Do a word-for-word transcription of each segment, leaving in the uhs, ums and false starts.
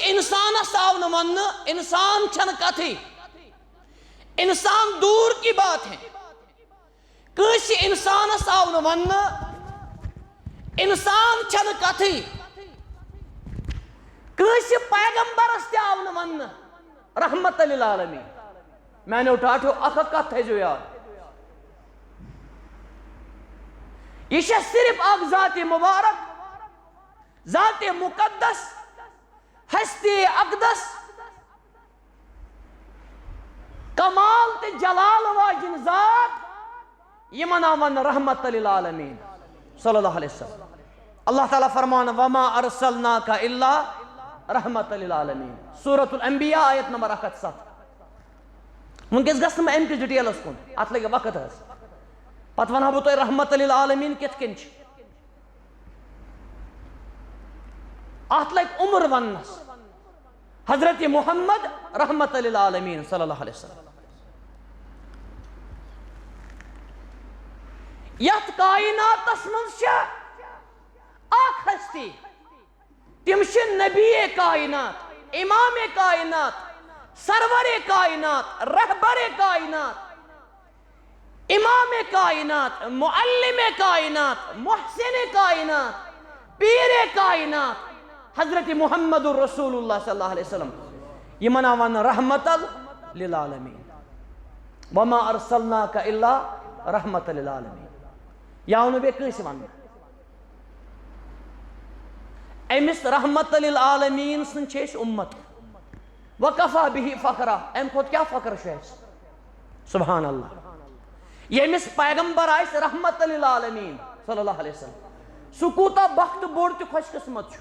انسانس آو نہٕ وننہٕ انسان چھنہٕ کتھٕے، انسان دور کی بات ہے۔ کٲنٛسہِ انسانس آو نہٕ وننہٕ انسان چھنہٕ کتھٕے، کٲنٛسہِ پیغمبرس تہِ آو نہٕ وننہٕ رحمت للعالمین۔ میانیو ٹاٹھیو، اکھ اکھ کتھ تھٲیزیو یاد، یہِ چھےٚ صرف اکھ ذات مبارک، ذات مقدس، ہستی اقدس، کمال تہٕ جلال واجن ذات، یِمن آو وننہٕ رحمت للعالمین صلی اللہ علیہ وسلم۔ اللہ تعالیٰ فرمان، "وما ارسلناک الا رحمت للعالمین"، سورۃ الانبیاء، آیت نمبر اکھ ہتھ ستھ۔ وٕنکیٚس گژھٕ نہٕ بہٕ امہِ کِس ڈیٹیلس کُن، اتھ لگہِ وقت حظ۔ پتہٕ ونہٕ ہا بہٕ تۄہہِ رحمت للعالمین کِتھ کٔنۍ چھِ۔ اتھ لگہِ عمر وننس۔ حضرت محمد رحمت للعالمین صلی اللہ علیہ وسلم۔ یتھ کائناتس منٛز چھےٚ اکھ ہستی، تِم چھِ نبی کائنات، امام کائنات، سرور کائنات، رہبر کائنات، امام کائنات، معلم کائنات، محسن کائنات، پیر کائنات، حضرت محمد رسول اللہ صلی اللہ علیہ وسلم۔ یِمن آو وننہٕ رحمت للعالمین۔ وما ارسلناک الا رحمت للعالمین۔ یہِ آو نہٕ بیٚیہِ کٲنٛسہِ وننہٕ۔ أمِس رحمت للعالمین سٕنٛد چھِ أسۍ اُمت۔ وکفا بہ فخرا، امہِ کھۄتہٕ کیٛاہ فخر چھُ اَسہِ؟ سبحان اللہ۔ ییٚمِس پیغمبر آسہِ رحمت للعالمین صلی اللہ علیہ وسلم، سُہ کوٗتاہ بخت بوٚڑ تہٕ خۄش قسمت چھُ۔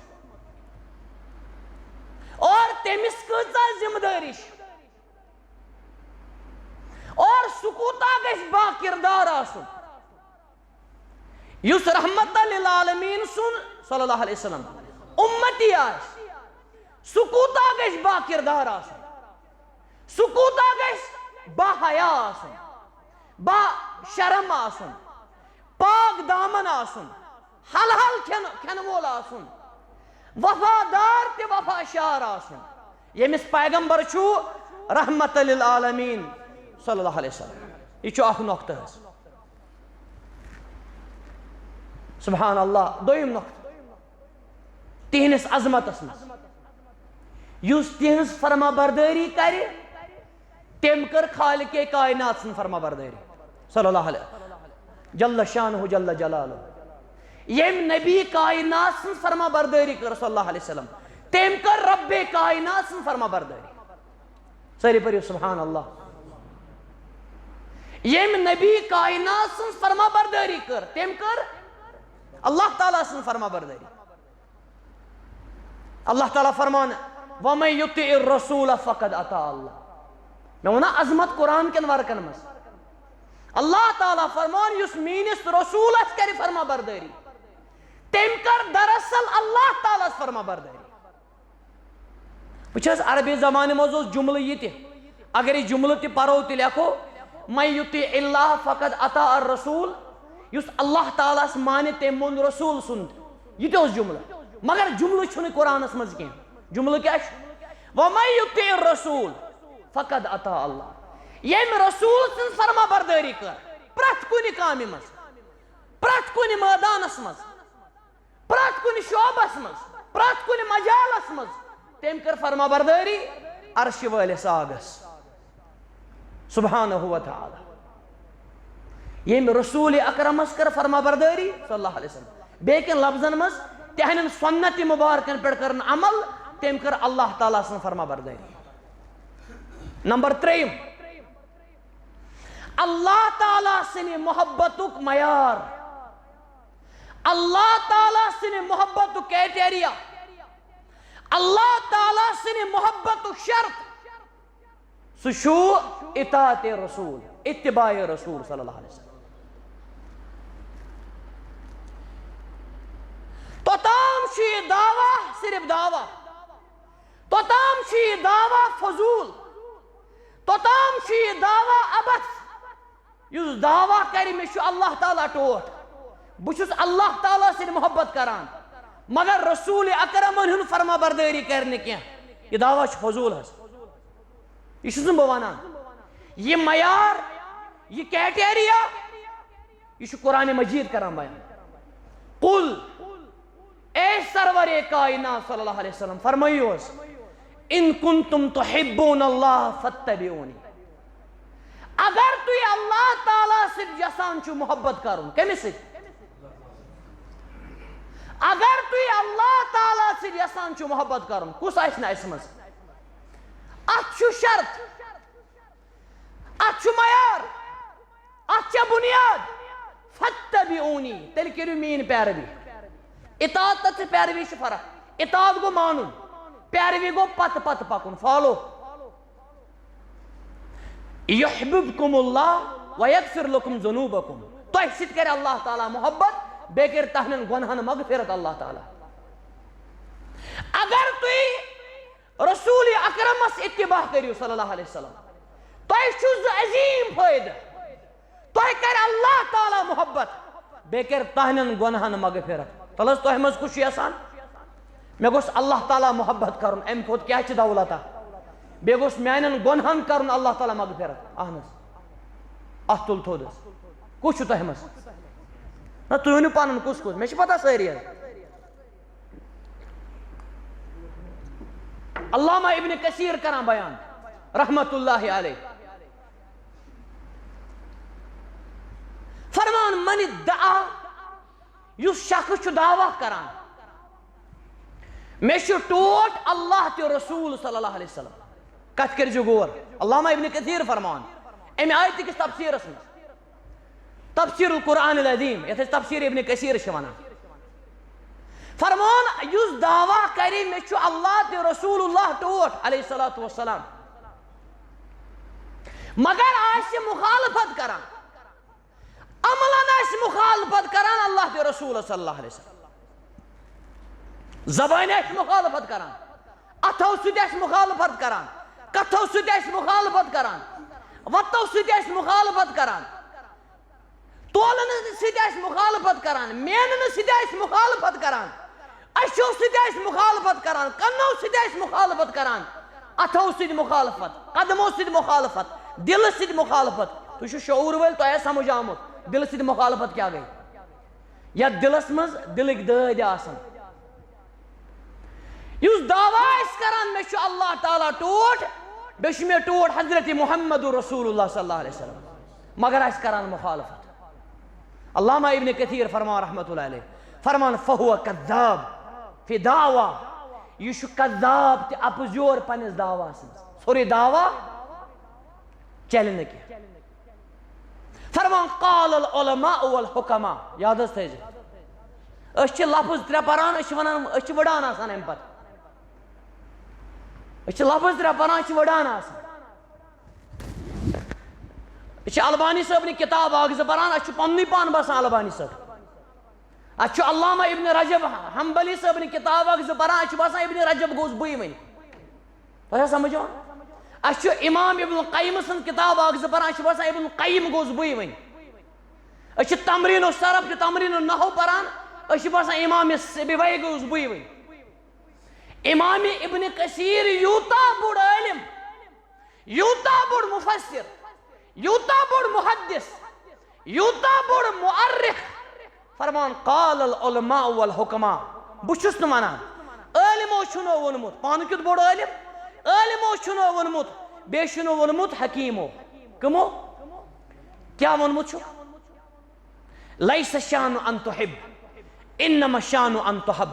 اور تٔمِس کۭژاہ ذمہٕ دٲری چھِ۔ اور سُہ کوٗتاہ گژھِ با کردار آسُن۔ یُس رحمت للعالمین سُنٛد صلی اللہ علیہ وسلم اُمتی آسہِ، سُہ کوٗتاہ گژھِ با کردار آسُن، سُہ کوٗتاہ گژھِ با حیا آسُن، با شرم آسُن، پاک دامن آسُن، حلال کھٮ۪ن، کھٮ۪نہٕ وول آسُن، وفادار تہٕ وفاشار آسُن، ییٚمِس پیغمبر چھُ رحمت للعالمین صلی اللہ علیہ وسلم۔ یہِ چھُ اکھ نۄقطہٕ حظ۔ سبحان اللہ۔ دوٚیِم نۄقطہٕ، تِہنٛدِس عظمتس منٛز، یُس تِہنٛز فرما بردٲری کرِ، تٔمۍ کٔر خالق کائنات سٕنٛز فرما بردٲری صلی اللہ علیہ، جل شانہ جل جلالہ۔ ییٚمۍ نبی کائنات سٕنٛز فرما بردٲری کٔر صلی اللہ علیہ وسلم، تٔمۍ کٔر رب کائنات سٕنٛز فرما بردٲری۔ سٲری پٔرِو سبحان اللہ۔ ییٚمۍ نبی کائنات سٕنٛز فرما بردٲری کٔر، تٔمۍ کٔر اللہ تعالیٰ سٕنٛز فرما بردٲری۔ اللہ تعالیٰ فرمان، "ومن یطع الرسول فقد اطاع اللہ۔" مےٚ ووٚن نا عظمت قرآن کٮ۪ن ورقن منٛز۔ اللہ تعالیٰ فرمان، یُس میٲنِس رسولس کرِ فرما بردٲری، تٔمۍ کٔر دراصل اللہ تعالیٰ ہس فرما بردٲری۔ وٕچھ حظ، عربی زمانہِ منٛز اوس جملہٕ یہِ تہِ، اگر یہِ جملہٕ تہِ پرو تہِ لیکھو، "من یطع اللہ فقد اطاع الرسول"، یُس اللہ تعالیٰ ہس مانہِ، تٔمۍ مون رسول سُنٛد۔ یہِ تہِ اوس جملہٕ، مگر جملہٕ چھُنہٕ قرآنس منٛز کینٛہہ۔ جملہٕ کیٛاہ چھُ؟ "ومن یطع الرسول فقد اطاع اللہ"۔ ییٚمۍ رسول سٕنٛز فرما بردٲری کٔر پرٛٮ۪تھ کُنہِ کامہِ منٛز، پرٛٮ۪تھ کُنہِ مٲدانس منٛز، پرٛٮ۪تھ کُنہِ شعبس منٛز، پرٛٮ۪تھ کُنہِ مجالس منٛز، تٔمۍ کٔر فرما بردٲری عرشہِ وٲلِس آگس سبحانہ و تعالیٰ۔ ییٚمۍ رسول اکرمس کٔر فرما بردٲری صلی اللہ علیہ وسلم، بیٚیہِ کٮ۪ن لفظن منٛز تِہنٛدٮ۪ن سنت مبارکن پٮ۪ٹھ کٔرٕن عمل، تٔمۍ کٔر اللہ تعالیٰ سٕنٛز فرما بردٲری۔ نمبر ترٛیٚیِم، اللہ تعالیٰ سٕنٛدِ محبتُک معیار، اللہ تعالیٰ سٕنٛدِ محبتُک کرائٹیریا، اللہ تعالیٰ سٕنٛدِ محبتُک شرط، سُہ چھُ اطاعت رسول، اتباع رسول صلی اللہ علیہ وسلم۔ توٚتام چھُ یہِ دعویٰ صرف دعویٰ، توٚتام چھُ یہِ دعویٰ فضول، توٚتام چھُ یہِ دعویٰ عبث۔ یُس دعویٰ کرِ، "مےٚ چھُ اللہ تعالیٰ ٹوٹھ، بہٕ چھُس اللہ تعالیٰ سۭتۍ محبت کران"، مگر رسول اکرمن ہُنٛد فرما بردٲری کرِ نہٕ کینٛہہ، یہِ دعویٰ چھُ فضوٗل حظ۔ یہِ چھُس نہٕ بہٕ وَنان۔ یہِ معیار، یہِ کرائٹیریا، یہِ چھُ قرآن مجید کران بیان۔ قل، اے سرور کائنات صلی اللہ علیہ وسلم، فرمٲیِو حظ، ان کنتم تحبون اللہ فاتبعونی۔ اگر تُہۍ اللہ تعالیٰ سۭتۍ یژھان چھِو محبت کرُن، کٔمِس سۭتۍ؟ اگر تُہۍ اللہ تعالیٰ سۭتۍ یژھان چھِو محبت کرُن، کُس آسہِ نہٕ اَسہِ منٛز؟ اَتھ چھُ شرط، اَتھ چھُ معیار، اَتھ چھےٚ بُنیاد۔ فاتبعونی، تیٚلہِ کٔرِو میٛٲنۍ پیروی۔ اطاعت تہٕ پیروی چھِ فرق۔ اطاعت گوٚو مانُن، پیروی گوٚو پتہٕ پتہٕ پکُن، فالو۔ یحببکم اللہ ویغفر لکم ذنوبکم۔ تۄہہِ سۭتۍ کرِ اللہ تعالیٰ محبت، بیٚیہِ کرِ تہنٛدٮ۪ن گۄنہن مغفرت اللہ تعالیٰ۔ اگر تُہۍ رسول اکرمس اتباع کٔرِو صلی اللہ علیہ وسلم، تۄہہِ چھُ زٕ عظیٖم فٲیدٕ۔ تۄہہِ کرِ اللہ تعالیٰ محبت، بیٚیہِ کرِ تہنٛدٮ۪ن گۄنہن مغفرت۔ تَلہٕ حظ، تۄہہِ منٛز کُس چھُ یژھان، مےٚ گوٚژھ اللہ تعالیٰ محبت کرُن، اَمہِ کھۄتہٕ کیٛاہ چھِ دولت اکھ؟ بیٚیہِ گوٚژھ میٛانٮ۪ن گۄنہن کرُن اللہ تعالیٰ مغفرت۔ اہن حظ، اَتھ تُل تھوٚد حظ۔ کُس چھُ تۄہہِ منٛز؟ نہ، تُہۍ ؤنِو پنُن کُس کُس، مےٚ چھِ پتہ سٲری حظ۔ علامہ ابن کثیر کران بیان، رحمت اللہ علیہ، فرمان، من ادعا، یُس شخص چھُ دعویٰ کران، مےٚ چھُ ٹوٹھ اللہ تہٕ رسول صلی اللہ علیہ وسلم، کتھ کٔرزِ غور، علامہ ابن کثیر فرمان، امہِ آیتہِ کِس تفسیرس منٛز، تفسیر القرآن العظیم، یتھ أسۍ تفسیر ابن کثیر چھِ ونان۔ فرمان، یُس دعویٰ کرِ، مےٚ چھُ اللہ تہٕ رسول اللہ ٹوٹھ، علیہ الصلوۃ والسلام، مگر آسہِ مخالفت کران، عملاً آسہِ مخالفت کران اللہ تہٕ رسول صلی اللہ علیہ وسلم، زبانہِ آسہِ مخالفت کران، اتھو سۭتۍ آسہِ مخالفت کران، کتھو سۭتۍ آسہِ مخالفت کران، وتو سۭتۍ آسہِ مخالفت کران، تولنہٕ سۭتۍ آسہِ مخالفت کران، میننہٕ سۭتۍ آسہِ مخالفت کران، أچھو سۭتۍ آسہِ مخالفت کران، کنو سۭتۍ آسہِ مخالفت کران، اتھو سۭتۍ مخالفت، قدمو سۭتۍ مخالفت، دلہٕ سۭتۍ مخالفت۔ تُہۍ چھِو شعوٗر وٲلۍ، تۄہہِ آسہِ سمجھ آمُت دلہٕ سۭتۍ مخالفت کیٛاہ گٔے۔ یتھ دلس منٛز دلٕکۍ دٲدۍ آسن۔ یُس دعویٰ آسہِ کران، مےٚ چھُ اللہ تعالیٰ ٹوٹھ، بیٚیہِ چھُ مےٚ ٹوٹھ حضرت محمد رسول اللہ صلی اللہ علیہ وسلم، مگر آسہِ کران مخالفت۔ علامہ ابن کثیر فرمان رحمت اللہ علیہ، فرمان، فہو کذاب فی دعویٰ، یہِ چھُ کذاب تہٕ اپُزیور پننِس دعواہس منٛز۔ سورُے دعویٰ چلہِ نہٕ کینٛہہ۔ فرمان، قال العلماء والحکماء، یاد حظ تھٲیزِ۔ أسۍ چھِ لفظ ترٛےٚ پران، أسۍ چھِ ونان، أسۍ چھِ وٕڑان آسان امہِ پتہٕ۔ أسۍ چھِ لفظ ترٛےٚ پران، أسۍ چھِ وٕڑان آسان۔ أسۍ چھِ البانی صٲبنہِ کتاب اکھ زٕ پران، اَسہِ چھُ پننُے پان باسان البانی صٲب۔ اَسہِ چھُ علامہ ابن رجب حنبلی صٲبنہِ کتاب اکھ زٕ پران، اَسہِ چھُ باسان ابن رجب گوٚوُس بٕے وۄنۍ۔ تۄہہِ چھا سمجھ یِوان؟ اَسہِ چھُ امام ابن القیم سٕنٛز کتاب اکھ زٕ پران، اَسہِ چھُ باسان ابن القیم گوٚوُس بٕے وۄنۍ۔ أسۍ چھِ تمرین الصرف تہٕ تمرین النحو پران، أسۍ چھِ باسان امام سیبویہِ گوٚوُس بٕے وۄنۍ۔ امام ابن کثیر یوٗتاہ بوٚڑ عٲلم، یوٗتاہ بوٚڑ مفسر، یوٗتاہ بوٚڑ محدث، یوٗتاہ بوٚڑ مؤرخ، فرمان، قال العلماء والحکماء۔ بہٕ چھُس نہٕ ونان، عٲلمو چھُنو ووٚنمُت، پانہٕ کیُتھ بوٚڑ عٲلم، عٲلمو چھُنو ووٚنمُت، بیٚیہِ چھُنو ووٚنمُت حکیمو۔ کٕمو؟ کیٛاہ ووٚنمُت چھُ؟ لیس الشان ان تحب، انما الشان ان تحب۔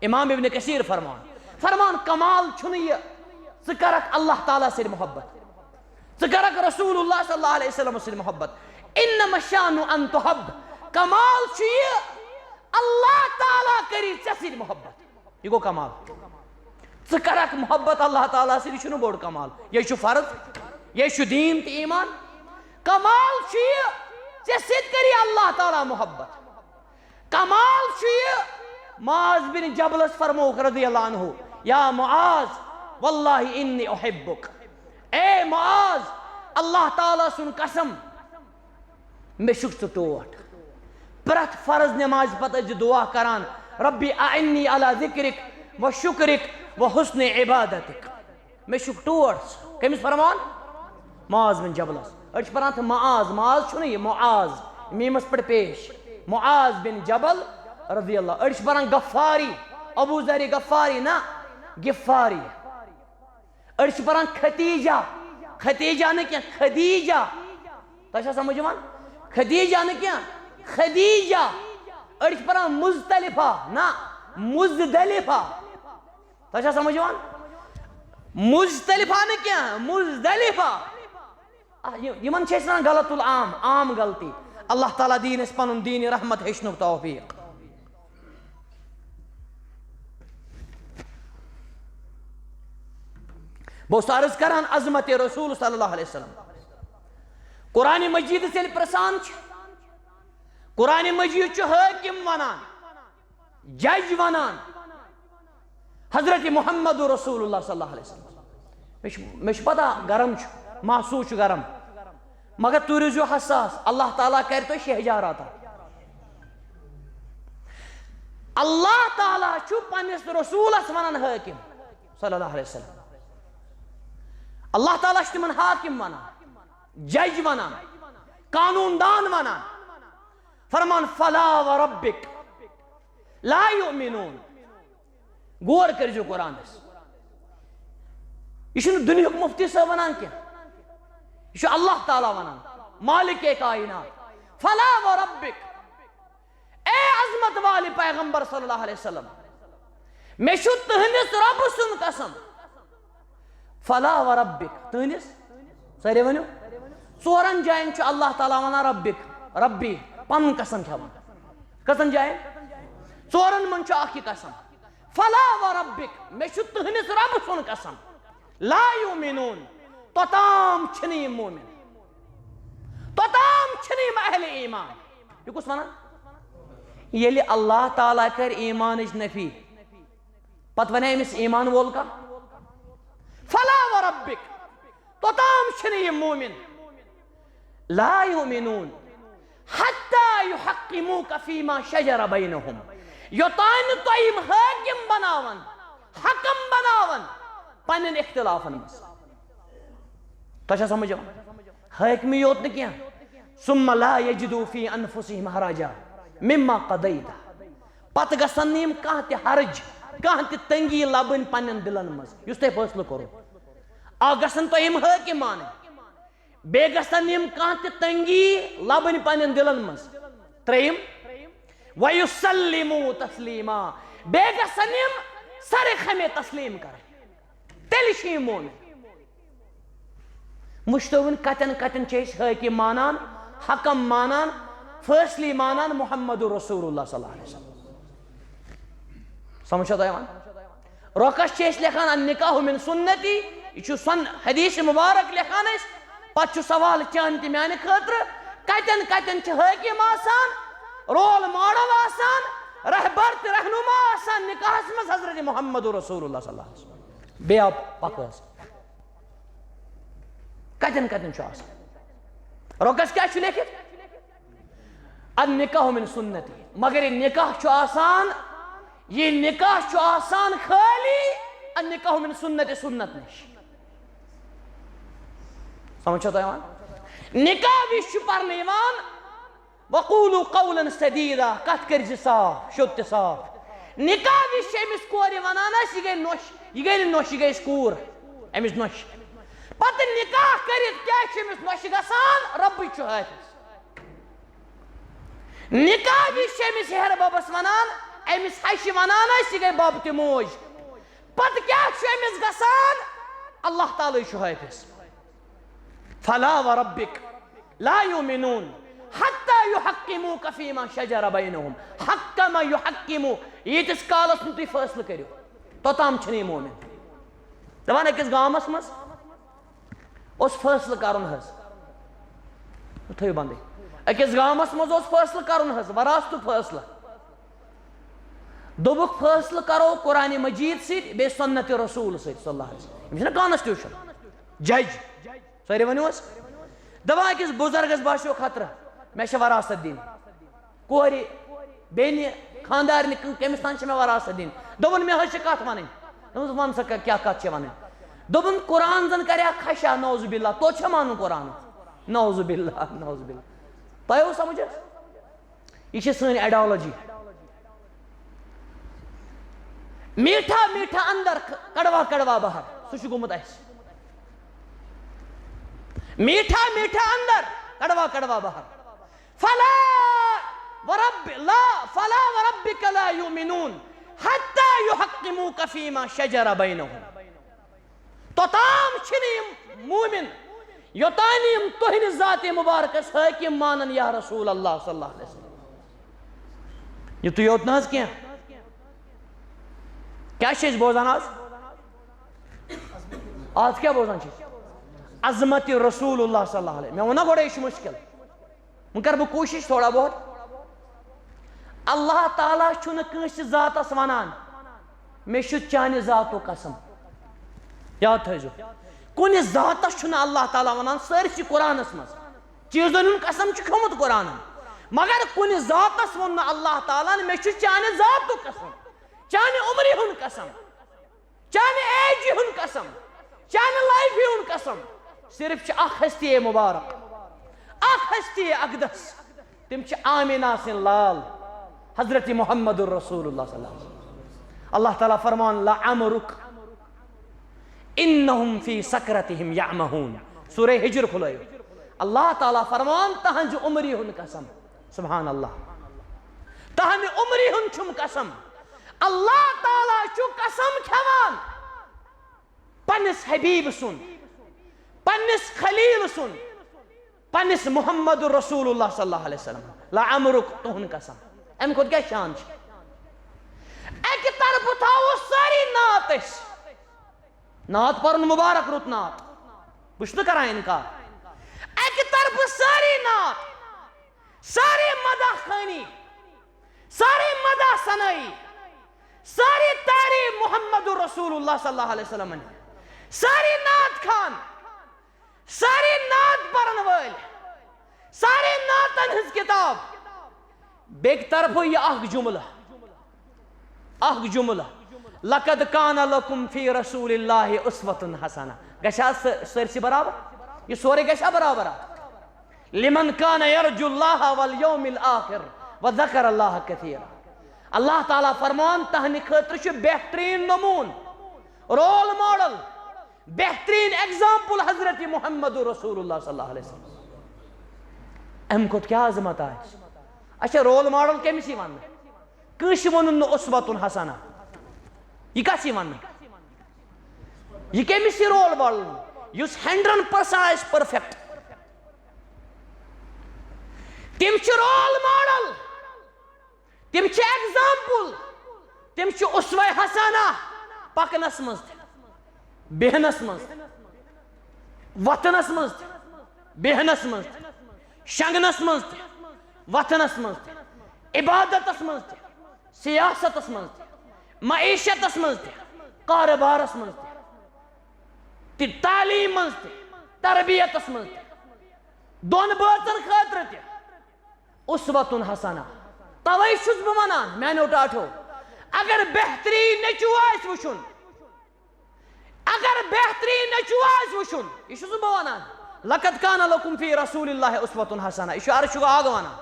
امام ابن کثیر فرمان، فرمان، کمال چھُنہٕ یہِ ژٕ کرکھ اللہ تعالیٰ سۭتۍ محبت، ژٕ کرکھ رسول اللہ صلی اللہ علیہ وسلم سۭتۍ محبت۔ انما الشان ان تحب، کمال چھُ یہِ اللہ تعالیٰ کری ژےٚ سۭتۍ محبت۔ یہِ گوٚو کمال۔ ژٕ کرکھ محبت اللہ تعالیٰ سۭتۍ، یہِ چھُنہٕ بوٚڑ کمال۔ یہِ چھُ فرض، یہِ چھُ دیٖن تہٕ ایمان۔ کمال چھُ یہِ، ژےٚ سۭتۍ کری اللہ تعالیٰ محبت۔ کمال چھُ یہِ، معاذ بن جبلس فرمووُکھ رضی اللہ عنہ، یا معاذ، واللہ انی احبک۔ اے معاذ، اللہ تعالیٰ سُنٛد قسم، مےٚ چھُکھ ژٕ ٹوٹھ۔ پرٛٮ۪تھ فرض نمازِ پتہٕ ٲسۍ زِ دعا کران، ربی اعنی علی ذکرک و شکرک وحسن عبادتک۔ مےٚ چھُکھ ٹوٹھ ژٕ۔ کٔمِس فرمان؟ معاذ بن جبلس۔ أڑۍ چھِ پران تہٕ معاذ، معاذ چھُنہٕ یہِ، معاذ، میٖمس پٮ۪ٹھ پیش۔ معاذ بن جبل رضی اللہ۔ أڑۍ چھِ پران غفاری، ابو ذر غفاری، نہ، غفاری۔ أڑۍ چھِ پران ختیجہ، ختیجہ نہٕ کینٛہہ، خدیجہ۔ تۄہہِ چھا سمجھ یِوان؟ خدیجہ نہٕ کینٛہہ، خدیجہ۔ أڑۍ چھِ پران مزدلفہ، نہ، مزدلفہ۔ تۄہہِ چھا سمجھ یِوان؟ مزدلفہ نہٕ کینٛہہ، مزدلفہ۔ آ، یہِ-، یِمن چھِ أسۍ ونان غلط العام، عام غلطی۔ اللہ تعالیٰ دِیِن اَسہِ پنُن دیٖنی رحمت ہیٚچھنُک توفیق۔ بہٕ اوسُس عرض کران عظمت رسول صلی اللہ علیہ وسلم۔ قرآن مجیدس ییٚلہِ پرژھان چھِ، قرآن مجید چھُ حٲکِم ونان، جج ونان حضرت محمد رسول اللہ صلی اللہ علیہ وسلم۔ مےٚ چھُ، مےٚ چھُ پتہ گرم چھُ، محسوس چھُ گرم، مگر تُہۍ روٗزِو حساس، اللہ تعالیٰ کرِ تۄہہِ شہجار عطا۔ اللہ تعالیٰ چھُ پننِس رسولس ونان حٲکِم صلی اللہ علیہ وسلم۔ اللہ تعالیٰ چھُ تِمن حاکم ونان، جج ونان، قانون دان ونان۔ فرمان، فلا وربک لا یؤمنون۔ غور کٔرزیو قرآنس۔ یہِ چھُنہٕ دُنیاہُک مفتی صٲب ونان کینٛہہ، یہِ چھُ اللہ تعالیٰ ونان، مالک کائنات۔ فلا وربک، اے عظمت والے پیغمبر صلی اللہ علیہ وسلم، مےٚ چھُ تُہنٛدِس رۄبہٕ سُنٛد قسم۔ فلا وربک، تُہنٛدِس، سٲری ؤنِو۔ ژورن جاین چھُ اللہ تعالیٰ ونان ربک، ربی، پنُن قسم کھٮ۪وان۔ کٔژن جاین؟ ژورن منٛز چھُ اکھ یہِ قسم۔ فلا وربک، مےٚ چھُ تُہنٛدِس رۄبہٕ سُنٛد قسم۔ لا یؤمنون، توٚتام چھِنہٕ یِم مومن، توٚتام چھِنہٕ یِم اہل ایمان۔ یہِ کُس ونان؟ ییٚلہِ اللہ تعالیٰ کرِ ایمانٕچ نفی، پتہٕ ونہِ أمِس ایمان وول کانٛہہ؟ فلا وربک، توٚتام چھِنہٕ یِم مومن۔ لا یؤمنون حتی یحکموک فیما شجر بینہم، یوٚتام نہٕ تۄہہِ یِم حٲکِم بناون، حکم بناون پننٮ۪ن اختلافن منٛز۔ تۄہہِ چھا سمجھ یِوان؟ حٲکمی یوت نہٕ کینٛہہ، ثم لا یجدوا فی انفسہم حرجا مما قضیت، پتہٕ گژھن نہٕ یِم کانٛہہ تہِ حرج، کانٛہہ تہِ تنگی لبٕنۍ پننٮ۪ن دلن منٛز، یُس تۄہہِ فٲصلہٕ کوٚروٕ۔ اکھ گژھن تۄہہِ یِم حٲکِم مانٕنۍ، بیٚیہِ گژھن یِم کانٛہہ تہِ تنگی لبٕنۍ پننٮ۪ن دلن منٛز۔ ترٛیٚیِم، وَیُسَلِّمُوا تَسْلِیٖمًا، بیٚیہِ گژھن یِم سرِ خمے تسلیم کرٕنۍ، تیٚلہِ چھِ یِم مومن۔ وٕچھتو وۄنۍ کتٮ۪ن کتٮ۪ن چھِ أسۍ حٲکِم مانان، حکم مانان، فٲصلی مانان محمد رسول اللہ صلی اللہ علیہ وسلم۔ سمجھ چھا تۄہہِ یِوان؟ رۄکس چھِ أسۍ لیکھان النکاح من سنتی، یہِ چھُ سن حدیث مبارک لیکھان أسۍ، پتہٕ چھُ سوال چانہِ تہِ میانہِ خٲطرٕ، کتٮ۪ن کتٮ۪ن چھِ حٲکِم آسان، رول ماڈل آسان، رہبر تہٕ رہنما آسان نکاحس منٛز حضرت محمد رسول اللہ صلی اللہ علیہ وسلم؟ بیٚیہِ آو پکوس۔ کتٮ۪ن کتٮ۪ن چھُ آسان؟ رۄکس کیٛاہ چھُ لیکھِتھ؟ النکاح من سنتی۔ مگر یہِ نکاح چھُ آسان، یہِ نکاح چھُ آسان خٲلی النکاح من سنتی، سنت نِش۔ سمجھ چھا تۄہہِ یِوان؟ نکاح وِزِ چھُ پرنہٕ یِوان، وقولوا قولا سدیدا، کتھ کٔرۍ زِ صاف، شوٚد تہٕ صاف۔ نکاح وِزِ چھِ أمِس کورِ ونان أسۍ، یہِ گٔے نۄش، یہِ گٔے نہٕ نۄش، یہِ گٔے أسۍ کوٗر، أمِس نۄش۔ پتہٕ نکاح کٔرِتھ کیٛاہ چھِ أمِس نۄشہِ گژھان؟ ربٕے چھُ حٲفظ۔ نکاح وِزِ چھِ أمِس ہیٚہر ببس ونان، أمِس ہشہِ ونان أسۍ، یہِ گٔے بب تہٕ موج۔ پتہٕ کیٛاہ چھُ أمِس گژھان؟ اللہ تعالیٰ چھُ حٲفظ۔ فلا وربک لا یؤمنون حتی یحکموک فیما شجر بینہم۔ حکم یحکمو، ییٖتِس کالس نہٕ تُہۍ فٲصلہٕ کٔرِو، توٚتام چھِنہٕ یِم مومن۔ دپان أکِس گامس منٛز اوس فٲصلہٕ کرُن حظ، تھٲیِو بندٕے۔ أکِس گامس منٛز اوس فٲصلہٕ کرُن حظ، وراثتُک فٲصلہٕ۔ دوٚپُکھ، فٲصلہٕ کرو قرآن مجید سۭتۍ، بیٚیہِ سنت رسول سۭتۍ صلی اللہ علیہ وسلم۔ یِم چھِنہ constitution، جج، سٲری ؤنِو حظ۔ دپان أکِس بُزرگس باسیو خطرٕ، مےٚ چھِ وراثت دِنۍ۔ کورِ، بیٚنہِ، خاندارنہِ، کٔمِس تام چھِ مےٚ وراثت دِنۍ۔ دوٚپُن، مےٚ حظ چھِ کتھ ونٕنۍ۔ دوٚپمَس، وَن سا، کیٛاہ کَتھ چھےٚ وَنٕنۍ؟ دوٚپُن، قرآن زَن کَرِ ہا خشا، نعوذ باللہ، توتہِ چھےٚ مانُن قرآن؟ نعوذ باللہ، نعوذ باللہ۔ تۄہہِ اوس سَمٕجھ حظ؟ یہِ چھِ سٲنۍ ideology۔ میٖٹھا میٖٹھا اندر، کڑوا کڑوا باہر، سُہ چھُ گوٚمُت اَسہِ۔ میٖٹھا میٖٹھا اندر، کڑوا کڑوا باہر۔ فلا ورب لا فلا وربك لا يؤمنون حتى يحكموك فيما شجر بينهم۔ توٚتام چھِنہٕ یِم مومن، یوٚتام نہٕ یِم تُہنٛدِ ذاتِ مبارکس حٲکم مانن، یا رسول اللہ صلی اللہ علیہ وسلم۔ یُتُے یوت نہ حظ کینٛہہ۔ کیٛاہ چھِ أسۍ بوزان آز؟ آز کیٛاہ بوزان چھِ أسۍ؟ عظمت رسول اللہ صلی اللہ علیہ۔ مےٚ ووٚن نا گۄڈَے، یہِ چھُ مُشکِل۔ وۄنۍ کَرٕ بہٕ کوٗشِش تھوڑا بہت۔ اللہ تعالیٰ چھُنہٕ کٲنٛسہِ ذاتَس وَنان، "مےٚ چھُ چانہِ ذاتُک قسم۔" یاد تھٲیزیو، کُنہِ ذاتَس چھُنہٕ اللہ تعالیٰ وَنان، سٲرسٕے قرآنَس منٛز۔ چیٖزَن ہُنٛد قسم چھُ کھیوٚمُت قرآنَن، مگر کُنہِ ذاتَس ووٚن نہٕ اللہ تعالیٰ ہَن، "مےٚ چھُ چانہِ ذاتُک قسم، چانہِ عمرِ ہُنٛد قسم۔" چانہِ ایجہِ ہُنٛد قسم، چانہِ لایفہِ ہُنٛد قسم۔ صرف چھِ اکھ ہستی مبارک، اکھ ہستی اقدس۔ تِم چھِ آمینہ سٕنٛدۍ لال، حضرت محمد رسول اللہ صلی اللہ علیہ وسلم۔ اللہ تعالیٰ فرمان، "لعمرک انہم فی سکرتہم یعمہون۔" سورہ ہجر کھلٲیِو۔ اللہ تعالیٰ فرمان، تہنٛزِ عمرِ ہُنٛد قسم۔ سبحان اللہ۔ تہنٛدِ عمرِ ہُنٛد چھُم قسم۔ اللہ تعالیٰ چھُ قسم کھٮ۪وان پننِس حبیب سُنٛد، پننِس خلیل سُنٛد، پننِس محمد رسول اللہ صلی اللہ علیہ وسلم۔ لعمرک، تُہُنٛد قسم۔ امہِ کھۄتہٕ کیٛاہ شان چھِ؟ اکہِ طرفہٕ تھاوو سٲری نعت أسۍ، نعت پرُن مبارک، رُت نعت، بہٕ چھُس نہٕ کران انکار۔ اکہِ طرفہٕ سٲری نعت، سارے مداح خوانی، سارے مداح ثنائی، سارے تعریف محمد رسول اللہ صلی اللہ علیہ وسلم، سارے نعت خوان، سارے نعت پرن وٲلۍ، سارے نعتن ہٕنٛز کتاب۔ بیٚکہِ طرفہٕ یہِ اکھ جملہٕ، اکھ جملہٕ، "لقد کان لکم فی رسول اللہ اسوۃ حسنہ۔" گژھِ حظ سٲ-، سٲرسٕے برابر؟ یہِ سورُے گژھِ ہا برابر اَتھ؟ "لمن کان یرجو اللہ والیوم الآخر وذکر اللہ کثیرا۔" اللہ تعالیٰ فرمان، تہنٛدِ خٲطرٕ چھُ بہترین نمون، رول ماڈل، بہترین ایگزامپل حضرت محمد رسول اللہ صلی اللہ علیہ وسلم۔ امہِ کھۄتہٕ کیٛاہ عظمت آسہِ؟ اچھا، رول ماڈل کٔمِس یی وننہٕ؟ کٲنٛسہِ ووٚنُن نہٕ اسوۃ حسنہ۔ یہِ کس یی وننہٕ؟ یہِ کٔمِس یی رول ماڈل؟ یُس ہنڈریڈ پرسنٹ آسہِ پرفیکٹ۔ تِم چھِ رول ماڈل، تِم چھِ ایگزامپل، تِم چھِ اسوہ حسنہ پکنس منٛز تہِ، بیہنس منٛز تہِ، وۄتھنس منٛز تہِ، بیہنس منٛز تہِ، شنگنس منٛز تہِ، وۄتھنس منٛز تہِ، عبادتس منٛز تہِ، سیاستس منٛز تہِ، معیشتس منٛز تہِ، کارٕبارس منٛز تہِ، تہِ تعلیٖم منٛز تہِ، تربیتس منٛز تہِ، دۄن بٲژن خٲطرٕ تہِ۔ اسوۃ حسنہ۔ توے چھُس بہٕ ونان، میانیو ٹاٹھیو، اگر بہترین نیٚچو آسہِ وٕچھُن، اگر بہترین نیٚچو آسہِ وٕچھُن، یہِ چھُس نہٕ بہٕ ونان، "لقد کان لکم فی رسول اللہ اسوۃ حسنہ"، یہِ چھُ عرشُک آگ ونان۔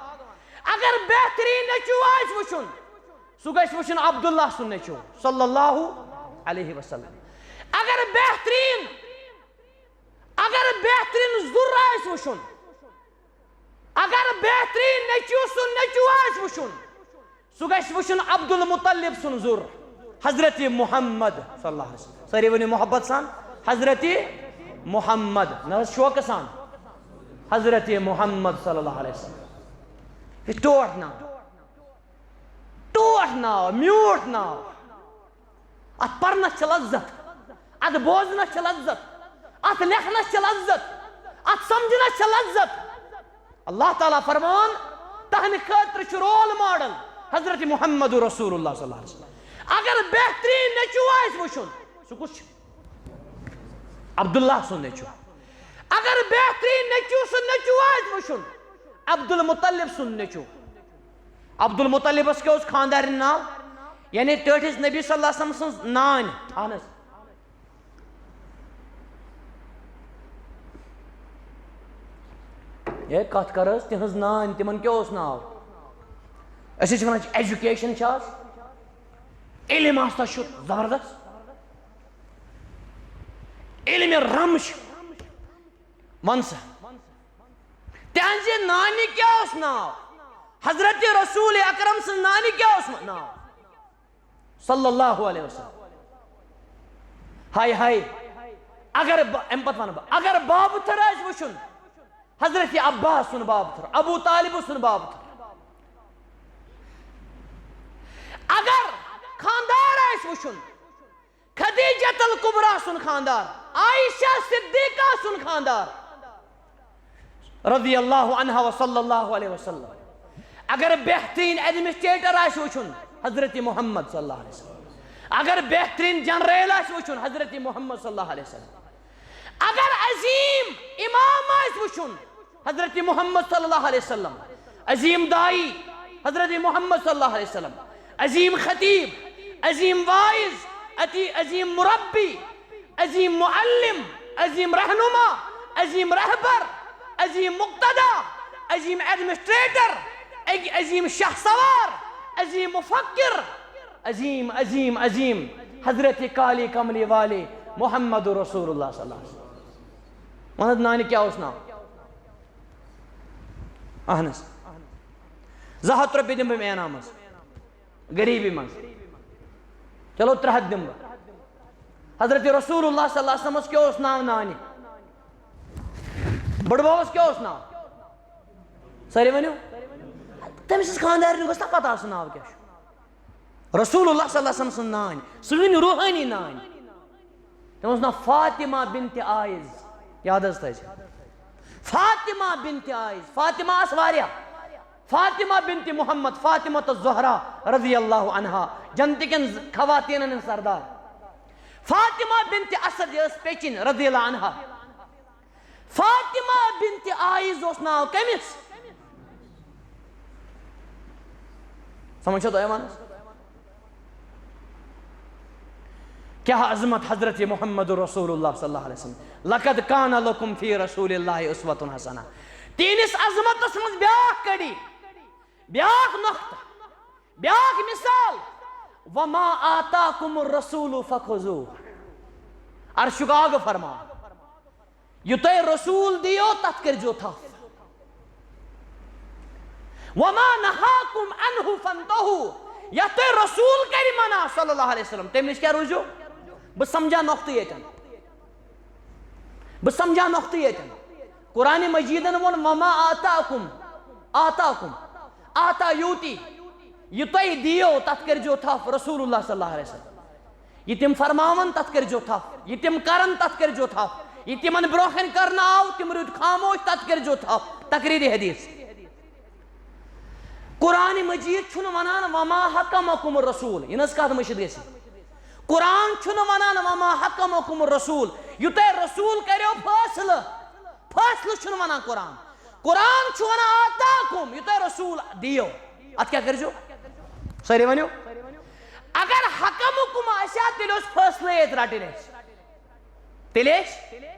اگر بہترین نیٚچو آسہِ وٕچھُن، سُہ گژھِ وٕچھُن عبداللہ سُنٛد نیٚچو صلی اللہ علیہ وسلم۔ اگر بہترین، اگر بہترین زُر آسہِ وٕچھُن، اگر بہترین نیٚچو سُنٛد نیٚچو آسہِ وٕچھُن، سُہ گژھِ وٕچھُن عبدالمطلب سُنٛد زُر، حضرت محمد صلی اللہ علیہ وسلم۔ سٲری ؤنِو محبت سان، حضرت محمد، نہ حظ شوقہٕ سان، حضرت محمد صلی اللہ علیہ وسلم۔ یہِ ٹوٹھ ناو، ٹوٹھ ناو، میوٗٹھ ناو۔ اتھ پرنس چھِ لذت، اتھ بوزنس چھِ لذت، اتھ لیکھنس چھِ لذت، اتھ سمجھنس چھِ لذت۔ اللہ تعالیٰ فرمان، تہنٛدِ خٲطرٕ چھُ رول ماڈل حضرت محمد رسول اللہ صلی اللہ علیہ وسلم۔ اگر بہترین نیٚچو آسہِ وٕچھُن، سُہ کُس چھُ؟ عبداللہ سُنٛد نیٚچو۔ اگر بہترین نیٚچو سُنٛد نیٚچو آسہِ وٕچھُن، عبدالمطلب سُنٛد نیٚچو۔ عبدالمطلبس کیٛاہ اوس خاندارنہِ ناو؟ یعنی ٹٲٹھِس نبی صلی اللہ علیہ وسلم سٕنٛز نانۍ۔ اہن حظ۔ ہے، کتھ کر حظ، تِہنٛز نانۍ، تِمن کیٛاہ اوس ناو؟ أسۍ حظ چھِ ونان، ایجوکیشن چھِ آز، علم آستا چھُ زبردست، علم رم چھُ۔ ون سا، تِہنٛزِ نانہِ کیٛاہ اوس ناو؟ حضرت رسول اکرم سٕنٛز نانہِ کیٛاہ اوس ناو؟ صلی اللہ علیہ وسلم۔ ہاے ہاے، اگر ب-، امہِ پتہٕ ونہٕ بہٕ، اگر بابتھٕر آسہِ وٕچھُن، حضرت عباس سُنٛد بابتھٕر، ابو طالب سُنٛد بابتھٕر۔ اگر خاندار آسہِ وٕچھُن، خدیجۃ الکبریٰ سُنٛد خاندار، عائشہ صدیقہ سُنٛد خاندار، رضی اللہ عنہا و صلی اللہ علیہ وسلم۔ اگر بہترین ایڈمنسٹریٹر آسہِ وٕچھُن، حضرت محمد صلی اللہ علیہ وسلم۔ اگر بہترین جنرل آسہِ وٕچھُن، حضرت محمد صلی اللہ علیہ وسلم۔ اگر عظیم امام آسہِ وٕچھُن، حضرت محمد صلی اللہ علیہ وسلم۔ عظیم داعی، حضرت محمد صلی اللہ علیہ وسلم۔ عظیم خطیب، عظیم واعظ، عتی-، عظیم مربی، عظیم معلم، عظیم رہنما، عظیم رہبر، عظیم مقتدا، عظیم ایڈمنسٹریٹر، عظیم شاہ سوار، عظیم مفکر، عظیم، عظیم، عظیم، حضرت کالی کملی والے محمد رسول اللہ صلی اللہ علیہ وسلم۔ وَن حظ، نانہِ کیٛاہ اوس ناو؟ اہن حظ۔ زٕ ہَتھ رۄپیہِ دِمہٕ بہٕ أمۍ انعامس، غریٖبی منٛز۔ چلو، ترٛےٚ ہَتھ دِمہٕ بہٕ۔ حضرت رسول اللہ صلی اللہ علیہ وسلمس کیٛاہ اوس ناو نانہِ؟ بٔڈببس کیٛاہ اوس ناو؟ سٲری ؤنِو۔ تٔمۍ سٕنٛز خانٛدارنہِ گوٚژھ نا پتہ آسُن ناو کیٛاہ چھُ۔ رسول اللہ صلی اللہ علیہ وسلم سٕنٛز نانۍ، سٲنۍ روحٲنی نانۍ۔ تٔمۍ اوس ناو فاطمہ بنت عائز۔ یاد حظ تھٲیزِ۔ فاطمہ بنت عائز۔ فاطمہ آسہٕ واریاہ۔ فاطمہ بنت محمد، فاطمہ الزہرا رضی اللہ عنہا، جنتہٕ کٮ۪ن ز-، خواتیٖنن ہٕنٛز سردار۔ فاطمہ بنت اسد، یہِ ٲس پیٚچِنۍ رضی اللہ عنہا۔ فاطمہ بنت عائز اوس ناو کٔمِس؟ سمجھ چھا تۄہہِ یِوان حظ؟ کیٛاہ عظمت حضرت محمد رسول اللہ صلی اللہ علیہ وسلم۔ لقد کان لکم فی رسول اللہ اسوۃ حسنہ۔ تِہنٛدِس عظمتس منٛز بیٛاکھ کڑی، بیٛاکھ نقطہٕ، بیٛاکھ مثال۔ وما آتاکم الرسول فخذوہ۔ عرشُک آگہٕ فرمان۔ یہِ تۄہہِ رسول دِیو، تتھ کٔرۍزیو تھپھ۔ وما نہاکم عنہ فانتہوا۔ یتھ تۄہہِ رسول کرِ منع صلی اللہ علیہ وسلم، تمہِ نِش کیٛاہ روٗزِو؟ بہٕ سمجھا نۄقطہٕ ییٚتٮ۪ن۔ بہٕ سمجھا نۄقطہٕ ییٚتٮ۪ن۔ قرآن مجیدن ووٚن، وما آتاکم، آتاکم، آتا یوتی۔ یہِ تۄہہِ دِیو، تتھ کٔرۍزیو تھپھ، رسول اللہ صلی اللہ علیہ وسلم۔ یہِ تِم فرماون، تتھ کٔرۍزیو تھپھ۔ یہِ تِم کرن، تتھ کٔرۍزیو تھپھ۔ یہِ تِمن برونٛہہ کنہِ کرنہٕ آو، تِم روٗدۍ خاموش، تتھ کٔرۍزیو تھپھ۔ تقریٖرِ حدیث۔ قرآن مجید چھُنہٕ ونان، وما حکمکم الرسول۔ یہِ نہ حظ کتھ مٔشِتھ گژھِ۔ قرآن چھُنہٕ ونان، وما حکمکم الرسول۔ یہِ تۄہہِ رسول کریو فٲصلہٕ، فٲصلہٕ چھُنہٕ ونان قرآن۔ قرآن چھُ ونان، آتاکم، یہِ تۄہہِ رسول دِیو۔ اتھ کیٛاہ کٔرۍزیو؟ سٲری ؤنِو۔ اگر حکمکم آسہِ ہا، تیٚلہِ اوس فٲصلہٕ ییٚتہِ رٹٕنۍ اَسہِ۔ تیٚلہِ ٲسۍ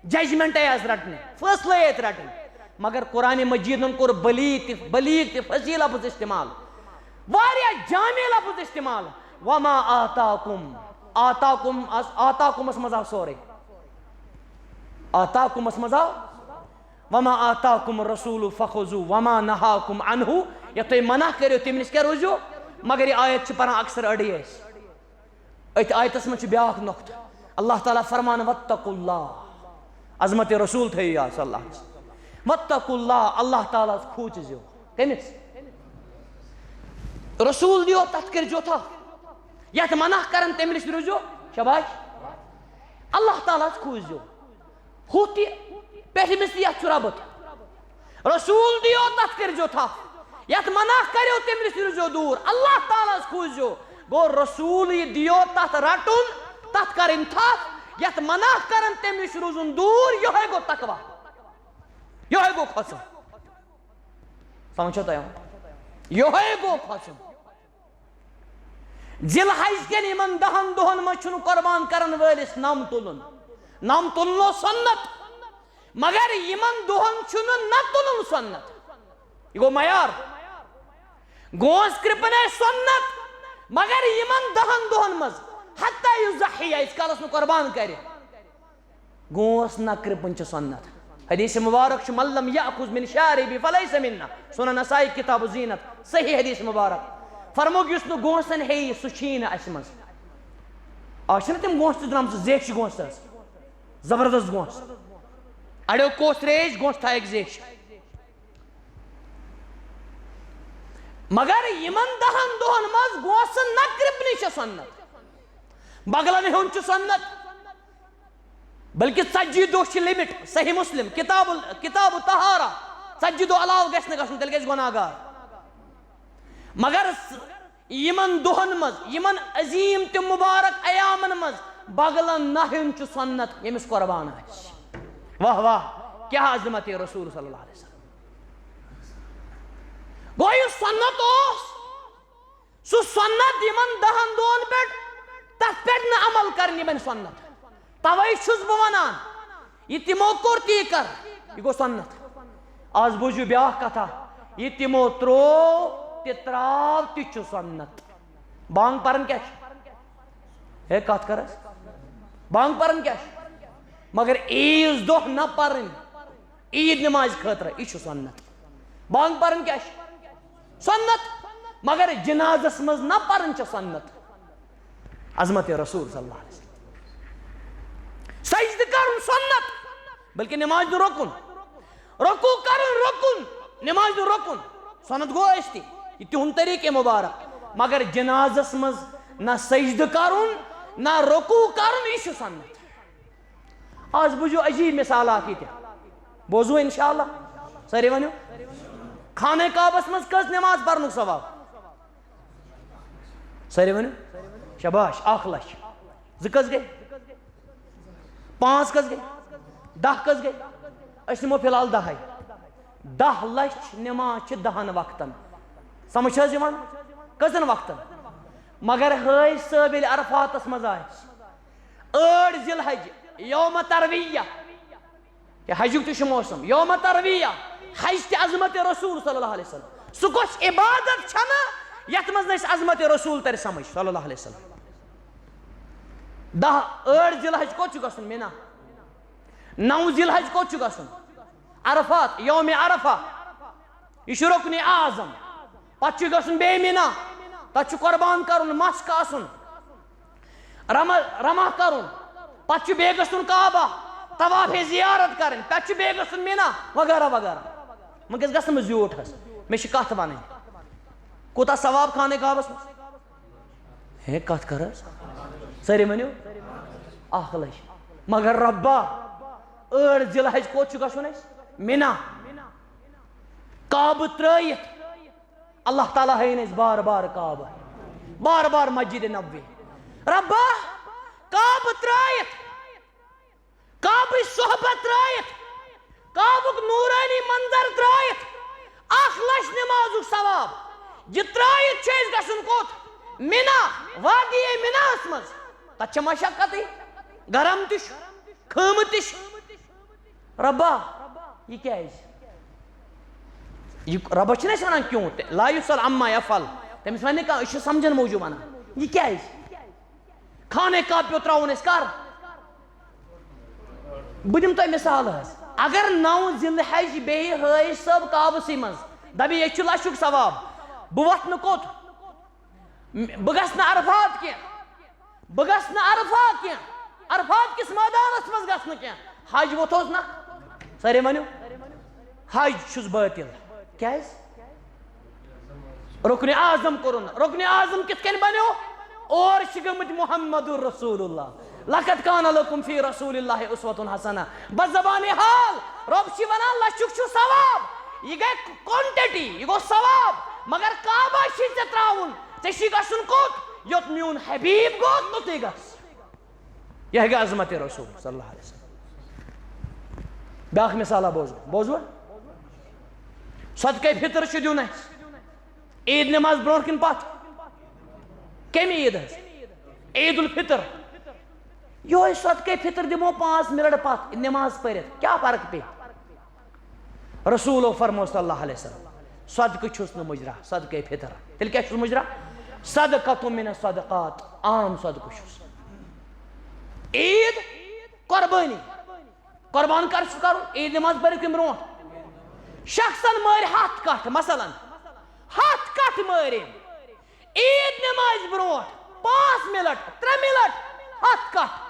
ججمنٹے آسہِ رٹنہِ، فٲصلے آسہِ رٹٕنۍ۔ مگر قرآن مجیدن کوٚر بلیغ تہِ، بلیغ تہِ فصیح لفظ استعمال، واریاہ جامع لفظ استعمال۔ وما آتاکم، آتاکم اس-، آتاکمس منٛز آو سورُے۔ آتاکمس منٛز آو، وما آتاکم الرسول فخذوہ وما نہاکم عنہ۔ یتھ تُہۍ منع کٔرِو، تمہِ نِش کیٛاہ روٗزِو؟ مگر یہِ آیت چھِ پران اکثر أڑی أسۍ۔ أتھۍ آیتس منٛز چھُ بیٛاکھ نۄقطہٕ۔ اللہ تعالیٰ فرمان، واتقوا اللہ۔ عظمت رسول تھٲیِو یاد صلی اللہ علیہ وسلم۔ واتقوا اللہ، اللہ تعالیٰ ہس کھوٗژِزیو۔ کٔمِس؟ رسول دِیو، تتھ کٔرۍزیو تھپھ۔ یتھ منع کرن، تمہِ نِش روٗزِو۔ شاباش۔ اللہ تعالیٰ ہس کھوٗژِزیو۔ ہُتھ تہِ، پٮ۪ٹھمِس تہِ، یتھ چھُ ربط۔ رسول دِیو، تتھ کٔرۍزیو تھپھ۔ یتھ منع کٔرِو، تمہِ نِش روٗزِو دوٗر۔ اللہ تعالیٰ ہس کھوٗژِو۔ گوٚو، رسول یہِ دِیو، تتھ رٹُن، تتھ کرٕنۍ تھپھ۔ یتھ منع کرن، تمہِ نِش روٗزُن دوٗر۔ یِہوٚے گوٚو تقویٰ۔ یِہوٚے گوٚو کھۄژُن۔ سمجھ چھو تۄہہِ یِوان؟ یِہوٚے گوٚو کھۄژُن۔ ذی الحج کٮ۪ن یِمن دَہن دۄہن منٛز چھُنہٕ قۄربان کرن وٲلِس نَم تُلُن۔ نَم تُلنو سُنت، مگر یِمن دۄہن چھُنہٕ نہ تُلُن سُنت۔ یہِ گوٚو معیار۔ گونٛژھ کرٛپٕنۍ آسہِ سُنت، مگر یِمن دَہن دۄہن منٛز، حتیٰ یُضحیہ، ییٖتِس کالس نہٕ قۄربان کرِ، گونٛژھ نہ کرٛپُن چھُ سُنت۔ حدیث مبارک چھُ، "من لم یأخذ من شاربی فلیس منا"، سنن نسائی، کتاب الزینت، صحیح حدیث مبارک۔ فرمووُکھ، یُس نہٕ گونٛژھن ہیٚیہِ، سُہ چھُیی نہٕ اَسہِ منٛز۔ آز چھِنہٕ تِم گونٛژھ تہِ درٛامژٕ، زیچھِ گونٛژھ حظ، زبردست گونٛژھ۔ اَڑیو کوٚس ترٛیش، گونٛژھ تھایَکھ زیچھِ۔ مگر یِمن دَہن دۄہن منٛز گونٛژھ نہ کرٛپنٕے چھِ سُنت۔ بغلن ہیوٚن چھُ سُنت، بلکہِ ژتجی دۄہ چھِ لِمِٹ۔ صحیح مسلم، کتاب ال-، کتاب الطہارہ، ژتجی دۄہ علاوٕ گژھِ نہٕ گژھُن، تیٚلہِ گژھِ گۄناہ گار۔ مگر س-، یِمن دۄہن منٛز، یِمن عظیم تہٕ مبارک ایامن منٛز بغلن نہ ہیوٚن چھُ سُنت، ییٚمِس قۄربان آسہِ۔ واہ واہ، کیٛاہ عظمت رسول صلی اللہ علیہ وسلم۔ گوٚو یُس سُنت اوس، سُہ سُنت یِمن دَہن دۄہن پٮ۪ٹھ، تتھ پٮ۪ٹھ نہٕ عمل کرنہِ بنہِ سُنت۔ توے چھُس بہٕ ونان، یہِ تِمو کوٚر تی کر، یہِ گوٚو سُنت۔ آز بوٗزِو بیٛاکھ کتھا، یہِ تِمو ترٛوو تہِ ترٛاو تہِ چھُ سُنت۔ بانگ پرن کیٛاہ چھِ؟ ہے، کتھ کر حظ؟ بانگ پرن کیٛاہ چھِ؟ مگر عیٖذ دۄہ نہ پرٕنۍ، عیٖد نمازِ خٲطرٕ، یہِ چھُ سُنت۔ بانگ پرن کیٛاہ چھِ؟ سُنت۔ مگر جنازس منٛز نہ پرٕنۍ چھِ سُنت۔ عظمت رسول صلی اللہ علیہ وسلم۔ سجدٕ کرُن سُنت، بلکہِ نمازِ ہُنٛد رُکُن۔ رکوع کرُن رُکُن، نمازِ ہُنٛد رُکُن۔ سُنت گوٚو ٲسۍ تہِ، یہِ تِہُنٛد طریٖقہٕ مبارک۔ مگر جنازس منٛز نہ سجدٕ کرُن، نہ رکوع کرُن، یہِ چھُ سُنت۔ آز بوٗزِو عجیٖب مثال اکھ ییٚتہِ۔ بوزو انشاءاللہ۔ سٲری ؤنِو۔ خانہ کعبس منٛز کٔژ نماز پرنُک ثواب؟ سٲری ؤنِو۔ شاباش، اکھ لچھ۔ زٕ کٔژ گٔے؟ پانٛژھ کٔژ گٔے؟ دَہ کٔژ گٔے؟ أسۍ نِمو فی الحال دَہے۔ دَہ لچھ نماز چھِ دَہن وقتن۔ سمجھ چھِ حظ یِوان؟ کٔژن وقتن؟ مگر حٲج صٲب ییٚلہِ عرفاتس منٛز آسہِ، ٲٹھ ذی الحج، یوم ترویہ، یہِ حجُک تہِ چھُ موسم، یوم ترویہ، حج تہِ عظمت رسول صلی اللہ علیہ وسلم۔ سُہ کۄس عبادت چھنہٕ یتھ منٛز نہٕ اسہِ عظمت رسول ترِ سمجھ صلی اللہ علیہ وسلم؟ دَہ، ٲٹھ ذی الحج کوٚت چھُ گژھُن؟ مینا۔ نَو ذی الحج کوٚت چھُ گژھُن؟ عرفات، یوم عرفہ۔ یہِ چھُ رُکنِ اعظم۔ پتہٕ چھُ گژھُن بیٚیہِ مینا۔ تتھ چھُ قۄربان کرُن، مَس کاسُن، رمہ، رمہ کرُن۔ پتہٕ چھُ بیٚیہِ گژھُن کعبہ، طواف زیارت کرٕنۍ۔ پتہٕ چھُ بیٚیہِ گژھُن مینا وغیرہ وغیرہ۔ وٕنکیٚس گژھنہٕ منٛز زیوٗٹھ حظ۔ مےٚ چھِ کتھ ونٕنۍ۔ کوٗتاہ ثواب خانہ کعبس منٛز؟ ہے، کتھ کر حظ؟ سٲری ؤنِو۔ اکھ لچھ۔ مگر رۄبا، ٲٹھ ذی الحج کوٚت چھُ گژھُن اسہِ؟ مینا۔ کعبہٕ ترٲیِتھ۔ اللہ تعالیٰ ہٲیِن اسہِ بار بار کعبہٕ، بار بار مسجد نبوی۔ رۄبا، کعبہٕ ترٲیِتھ، کعبٕچ صحبت ترٲیِتھ، کعبُک نورانی منظر ترٲیِتھ، اکھ لچھ نمازُک ثواب۔ یہِ ترٲیِتھ چھُ اسہِ گژھُن کوٚت؟ مینا، وادی مناہس منٛز۔ تتھ چھےٚ مشقتٕے، گرم تہِ چھُ، خٲمہٕ تہِ چھُ۔ رۄبا، یہِ کیازِ؟ یہِ رۄبس چھِنہٕ أسۍ ونان کیوں تہِ، لا یُسأل عما یفعل۔ تٔمِس ونہِ نہٕ کانٛہہ، أسۍ چھِ سمجھن موٗجوٗب ونان۔ یہِ کیازِ؟ خانہ کعبہ پیوٚو ترٛاوُن اَسہِ کر؟ بہٕ دِمہٕ تۄہہِ مثال حظ۔ اگر نَو ذی الحج بیٚیہِ حٲج صٲب کعبسٕے منٛز دَپہِ، ییٚتہِ چھُ لَچھُک ثواب، بہٕ وۄتھٕ نہٕ کوٚت؟ بہٕ گژھٕ نہٕ عرفات کینٛہہ، بہٕ گژھٕ نہٕ عرفات کینٛہہ، عرفات کِس مٲدانَس منٛز گژھٕ نہٕ کینٛہہ۔ حج ووٚتھوس نہ؟ سٲری ؤنِو، حج چھُس باطل۔ کیٛازِ؟ رُکنِ اعظم کوٚرُن۔ رُکنِ اعظم کِتھ کٔنۍ بنیو؟ اور چھِ گٔمٕتۍ محمد رسول اللہ۔ لقد کان لکم فی رسول اللہ اسوۃ حسنہ۔ بزبانِ حال، رۄب چھِ ونان، لَچھُک چھُ ثواب۔ یہِ گٔے quantity، یہِ گوٚو ثواب۔ مگر کعبہ چھِ ژےٚ ترٛاوُن، ژےٚ چھِ گژھُن کوٚت؟ یوٚت میون حبیب گوٚو، توٚتُے گژھ۔ یہِ گٔے عظمت رسول صلی اللہ علیہ وسلم۔ بیٛاکھ مثالہ بوزو، بوزو۔ صدقے فطر چھُ دیُن اَسہِ۔ عیٖد نماز برونٛٹھ کِنہٕ پتھ؟ کمہِ عیٖد حظ؟ عید الفطر۔ یہوے صدقے فطر دِمو پانٛژھ منٹ پتھ نماز پٔرِتھ، کیٛاہ فرق پیٚیہِ؟ رسولو فرموو صلی اللہ علیہ وسلم، صدقہٕ چھُس نہٕ مُجرا، صدقے فطر۔ تیٚلہِ کیٛاہ چھُس مُجرا؟ صدقۃ من الصدقات، عام صدقہٕ چھُس۔ عید، قربٲنی۔ قربان کر چھُس کرُن؟ عید نماز پٔرِتھ کِنہٕ برونٛٹھ؟ شخصن مٲرۍ ہتھ کٹھ، مثلاً ہتھ کٹھ مٲرۍ أمۍ۔ عید نمازِ برونٛٹھ پانٛژھ منٹ، ترٛےٚ منٹ، ہتھ کٹھ۔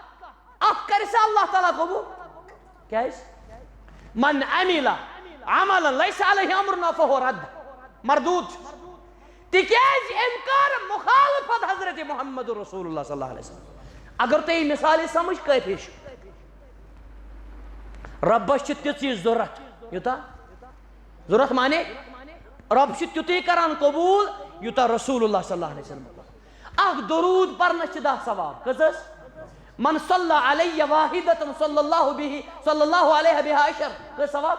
اتھ کرِ سا اللہ تعالیٰ قبول؟ کیٛازِ؟ من عمل عملا لیس علیہ امرنا فہو رد، مردود چھُ۔ تِکیٛازِ أمۍ کٔر مخالفت حضرت محمد رسول اللہ صلی اللہ علیہ وسلم۔ اگر تۄہہِ یہِ مثال یہِ سمجھ کٲفی چھُ، رۄبس چھِ تِژٕے ضروٗرت، یوٗتاہ ضروٗرت معنی، رۄب چھُ تیُتُے کران قبوٗل، یوٗتاہ رسول اللہ صلی اللہ علیہ وسلم۔ اکھ درود پرنس چھِ دَہ ثواب۔ کٔژ حظ؟ من صلی علی واحدة صلی اللہ بہ، صلی اللہ علیہ بہا عشر۔ کٔژ ثواب؟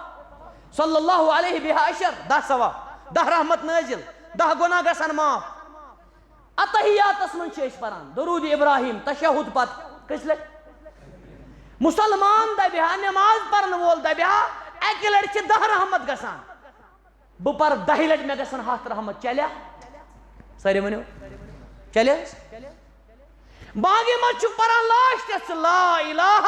صلی اللہ علیہ بہا عشر، دَہ ثواب، دَہ رحمت نٲزِل، دَہ گۄناہ گژھن معاف۔ اتحیاتس منٛز چھِ أسۍ پران درود ابراہیم تشہد پتہٕ۔ کٔژِ لٹہِ؟ مسلمان دبہِ ہا، نماز پرن وول دبہِ ہا، اکہِ لٹہِ چھِ دَہ رحمت گژھان۔ بہٕ پرٕ دَہہِ لٹہِ، مےٚ گژھن ہَتھ رحمت۔ چلیا؟ سٲری ؤنِو، چلے حظ؟ باقٕے ما چھُ پران لاسٹس لا الہ،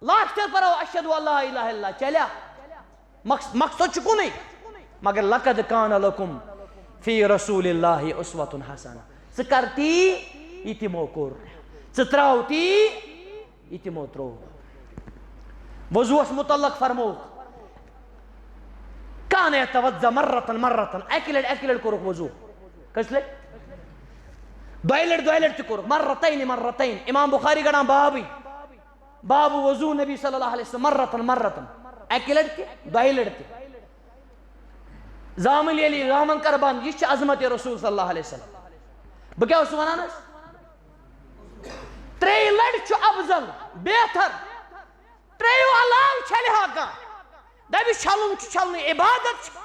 لاسٹس پرو اشہد ان لا الہ الا اللہ۔ چلیا؟ مقص-، مقصد چھُ کُنُے، مگر لقد کان لکم فی رسول اللہ اسوۃ حسنہ۔ ژٕ کر تی، یہِ تِمو کوٚر۔ ژٕ تراو تی، یہِ تِمو ترٛوو۔ وضوٗہس متعلق فرمووُکھ، کان یتوضا مرتن مرتن، اکہِ لٹہِ اکہِ لٹہِ کوٚرُکھ وضوٗ۔ کٔژِ لٹہِ؟ دۄیہِ لٹہِ، دۄیہِ لٹہِ تہِ کوٚرُکھ، مرتین مرتین۔ امام بخاری گڑان بابٕے، باب وضوٗ نبی صلی اللہ علیہ وسلم مرتن مرتن، اکہِ لٹہِ تہِ، دۄیہِ لٹہِ تہِ۔ زامن علی، زامن قربان، یہِ چھِ عظمت رسول صلی اللہ علیہ وسلم۔ بہٕ کیٛاہ اوسُس ونان حظ؟ ترٛیٚیہِ لٹہِ چھُ افضل، بہتر۔ ترٛیٚیو علاوٕ چھلہِ ہا کانٛہہ، دَپہِ چھلُن چھُ چھلنٕے، عبادت چھِ۔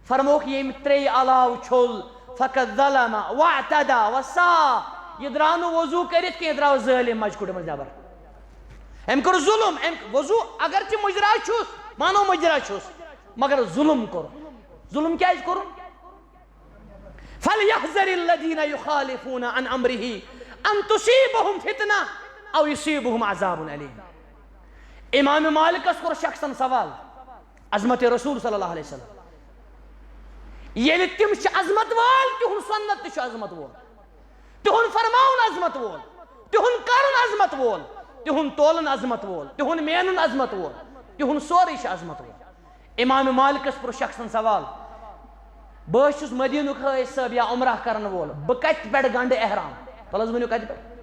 فرمووُکھ، ییٚمۍ ترٛیٚیہِ علاوٕ چھوٚل، فقد ظلم واعتدى وساء، یہِ درٛاو نہٕ وضوٗ کٔرِتھ کینٛہہ، یہِ درٛاو ظٲلِم مَجہِ کُٹھِ منٛز نٮ۪بر۔ أمۍ کوٚر ظُلُم، أمۍ وضوٗ اگرچہِ مُجرا چھُس، مانو مُجرا چھُس، مگر ظُلُم کوٚر۔ ظُلُم کیٛازِ کوٚرُن؟ فليحذر الذين يخالفون عن امره ان تصيبهم فتنة او يصيبهم عذاب اليم۔ امام مالکس کوٚر شخصن سوال، عظمت رسول صلی اللہ علیہ وسلم، ییٚلہِ تِم چھِ عظمت وٲلۍ، تِہُنٛد سنت تہِ چھُ عظمت وول، تِہُنٛد فرماوُن عظمت وول، تِہُنٛد کرُن عظمت وول، تِہُنٛد تولُن عظمت وول، تِہُنٛد مینُن عظمت وول، تِہُنٛد سورُے چھُ عظمت وول۔ امام مالکس پرُژھ شخصن سوال، بہٕ حظ چھُس مدینُک حٲج صٲب یا عمرہ کرن وول، بہٕ کتہِ پٮ۪ٹھ گنڈٕ احرام؟ تَلہٕ حظ ؤنِو کتہِ پٮ۪ٹھ؟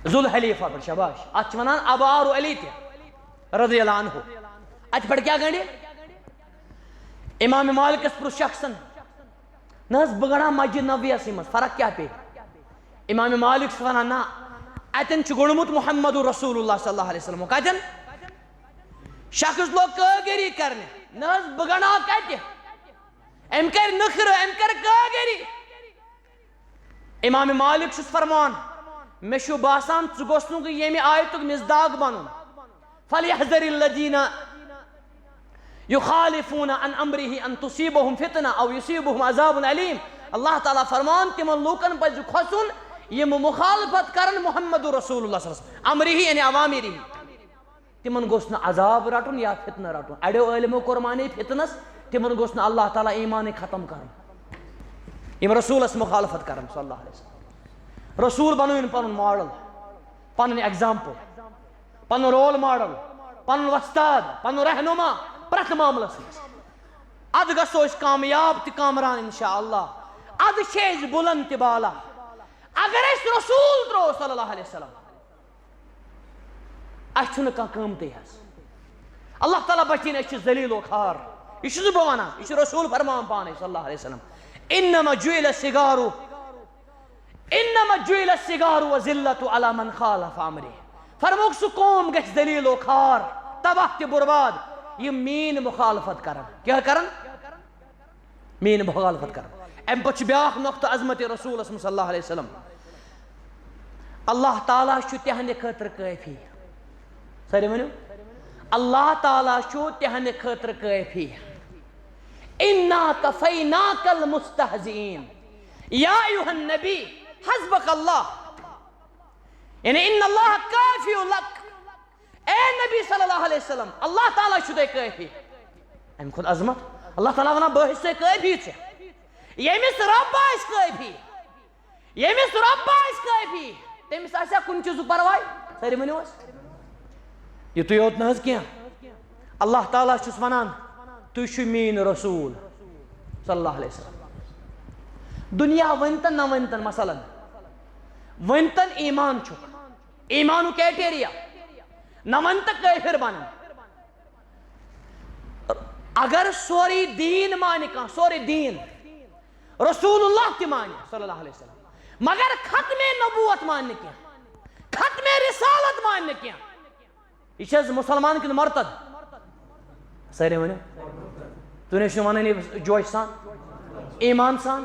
ذوالحلیفہ پٮ۪ٹھ، شاباش۔ اتھ چھِ ونان ابار علی تہِ رضی اللہ عنہ۔ اتہِ پٮ۪ٹھ کیٛاہ گنڈِ؟ امام مالکس پرُژھ شخصن، نہ حظ، بہٕ گنڈٕ ہا مسجد نبویسٕے منٛز، فرق کیٛاہ پیٚیہِ؟ امام مالک چھُ ونان، نہ، اتٮ۪ن چھُ گوٚنڈمُت محمد رسول اللہ صلی اللہ علیہ وسلم۔ کتٮ۪ن؟ شخص لوگ کٲگری کرنہِ، نہ حظ، بہٕ گنڈٕ ہا کتہِ؟ أمۍ کرِ نخرٕ، أمۍ کرِ کٲگری۔ امام مالک چھُس فرمان، مےٚ چھُ باسان ژٕ گوٚژھ نہٕ ییٚمہِ آیتُک مصداق بنُن۔ فليحذر الذين يخالفون عن امره ان تصيبهم فتنة او يصيبهم عذاب اليم۔ اللہ تعالیٰ فرمان، تِمن لوٗکن پزِ کھۄژُن، یِم مخالفت کرن محمد رسول اللہ صلی اللہ علیہ وسلم، امره یعنی اوامره۔ تِمن گوٚژھ نہٕ عذاب رٹُن یا فتنہٕ رٹُن۔ اڑیو عٲلمو کوٚر معنی فتنس، تِمن گوٚژھ نہٕ اللہ تعالیٰ ایمانٕے ختم کرُن، یِم رسولس مخالفت کرن صلی اللہ علیہ وسلم۔ رسول بنٲوِن پنُن ماڈل، پنٕنۍ ایگزامپل، پنُن رول ماڈل، پنُن وۄستاد، پنُن رہنما پرٛٮ۪تھ معاملس منٛز۔ ادٕ گژھو أسۍ کامیاب تہِ کامران انشاءاللہ، ادٕ چھِ أسۍ بُلند تہِ بالا۔ اگر أسۍ رسول ترٛوو صلی اللہ علیہ وسلم، اَسہِ چھُنہٕ کانٛہہ قۭمتٕے حظ۔ اللہ تعالیٰ بچٲیِن، أسۍ چھِ ذلیل و خوار۔ یہِ چھُس نہٕ بہٕ وَنان، یہِ چھُ رسول فرماوان پانے صلی اللہ علیہ وسلم، انما جعل الصغار، انما جعل الصغار والذلة على من خالف امري۔ فرمووُکھ، سُہ قوم گژھِ ذلیل و خوار، تباہ تہِ برباد، یِم میٲنۍ مخالفت کرن۔ کیٛاہ کرن؟ میٲنۍ مخالفت کران۔ امہِ پتہٕ چھُ بیاکھ نۄقطہٕ عظمت رسولس منٛز صلی اللہ علیہ وسلم۔ اللہ تعالیٰ چھُ تِہنٛدِ خٲطرٕ کٲفی۔ سٲری ؤنِو، اللہ تعالیٰ چھُ تِہنٛدِ خٲطرٕ کٲفی۔ انا کفیناک المستہزئین۔ یا ایھا النبی، حسبک اللہ۔ یعنی ان اللہ کافی لک۔ اے نبی صلی اللہ علیہ وسلم، اللہ تعالیٰ چھُ تۄہہِ کٲفی۔ امہِ کھۄتہٕ عظمت؟ اللہ تعالیٰ ونان، بہٕ چھُس تۄہہِ کٲفی ژےٚ۔ ییٚمِس رۄب آسہِ کٲفی، ییٚمِس رۄب آسہِ کٲفی، تٔمِس آسہِ ہا کُنہِ چیٖزُک پرواے؟ سٲری ؤنِو حظ۔ یِتُے یوت نہٕ حظ کینٛہہ، اللہ تعالیٰ چھُس ونان، تُہۍ چھِو میٲنۍ رسول صلی اللہ علیہ وسلم۔ دُنیا ؤنتن نہ ؤنتن، مثلاً ؤنتن ایمان چھُکھ، ایمانُک criteria، نہ ؤنتہٕ کٲفر بنن۔ اگر سورُے دیٖن مانہِ کانٛہہ، سورُے دیٖن، رسول اللہ تہِ مانہِ صلی اللہ علیہ وسلم، مگر ختم نبوت مانہِ نہٕ کینٛہہ، ختم رسالت مانہِ نہٕ کینٛہہ، یہِ چھِ حظ مُسلمان کِنہٕ مرتد؟ سٲری ؤنِو۔ تُہۍ نہ چھِو وَنان یہِ جوشہِ سان، ایمان سان،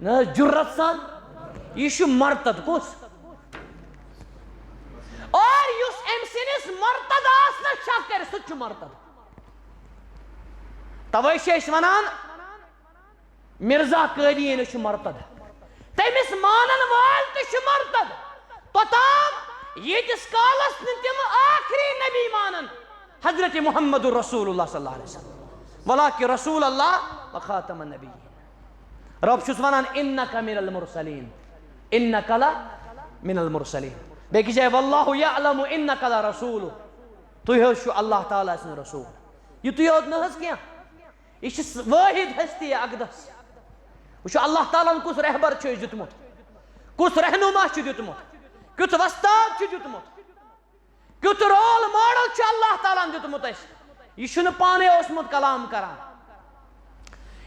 نہ حظ، جُرت سان۔ یہِ چھُ مرتد۔ کُس؟ اور یُس أمۍ سٕنٛدِس مرتد آسنس شک کرِ، سُہ تہِ چھُ مرتد۔ توے چھِ أسۍ وَنان، مرزا قٲدیٖن چھُ مرتد، تٔمِس مانن وٲلۍ تہِ چھِ مرتد، توٚتام ییٖتِس کالس نہٕ تِم ٲخری نبی مانن حضرت محمد رسول اللہ صلی اللہ علیہ وسلم، ولا کہ رسول اللہ و خاتم النبیین۔ رب چھُس ونان، انک من المرسلین، انک لمن المرسلین۔ بیٚکِس جایہِ، واللہ یعلم انک لرسول، تُہۍ حظ چھِو اللہ تعالیٰ سٕنٛدۍ رسول۔ یِتُے یوت نہٕ حظ کینٛہہ، یہِ چھِ س-، وٲحد ہستی اقدس۔ وٕچھو، اللہ تعالیٰ ہن کُس رہبر چھُ اَسہِ دیُتمُت، کُس رہنما چھُ دیُتمُت، کیُتھ وۄستاد چھُ دیُتمُت، کیُتھ role model چھُ اللہ تعالیٰ ہن دیُتمُت اَسہِ۔ یہِ چھُنہٕ پانے اوسمُت کلام کران،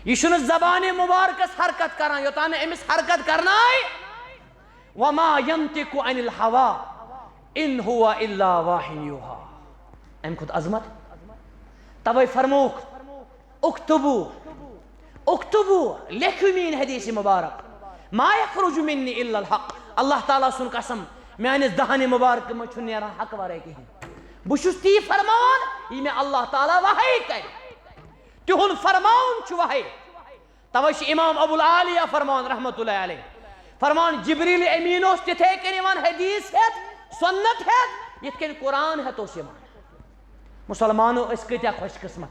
یہِ چھُنہٕ زبانہِ مبارکس حرکت کران، یوٚتام نہٕ أمِس حرکت کرنایہِ۔ وما ينطق عن الهوى ان هو الا وحی یوحی۔ امہِ کھۄتہٕ عظمت؟ توے فرمووُکھ، اکتبو، اکتبو، لیکھِو میٲنۍ حدیث مبارک، ما یخرج منی الا الحق۔ اللہ تعالیٰ سُنٛد قسم، میٲنِس دہانِ مبارکہٕ منٛز چھُنہٕ نیران حق ورٲے کِہیٖنۍ۔ بہٕ چھُس تی فرماوان، یہِ مےٚ اللہ تعالیٰ وحی کرِ۔ تِہُنٛد فرماوُن چھُ وحی۔ توے چھُ امام ابو العالیہ فرمان رحمت اللہ علیہ، فرمان، جبریل امین اوس تِتھے کٔنۍ یِوان حدیث ہٮ۪تھ، سنت ہٮ۪تھ، یِتھ کٔنۍ قرآن ہٮ۪تھ اوس یِوان۔ مسلمانو، أسۍ کۭتیاہ خۄش قسمت،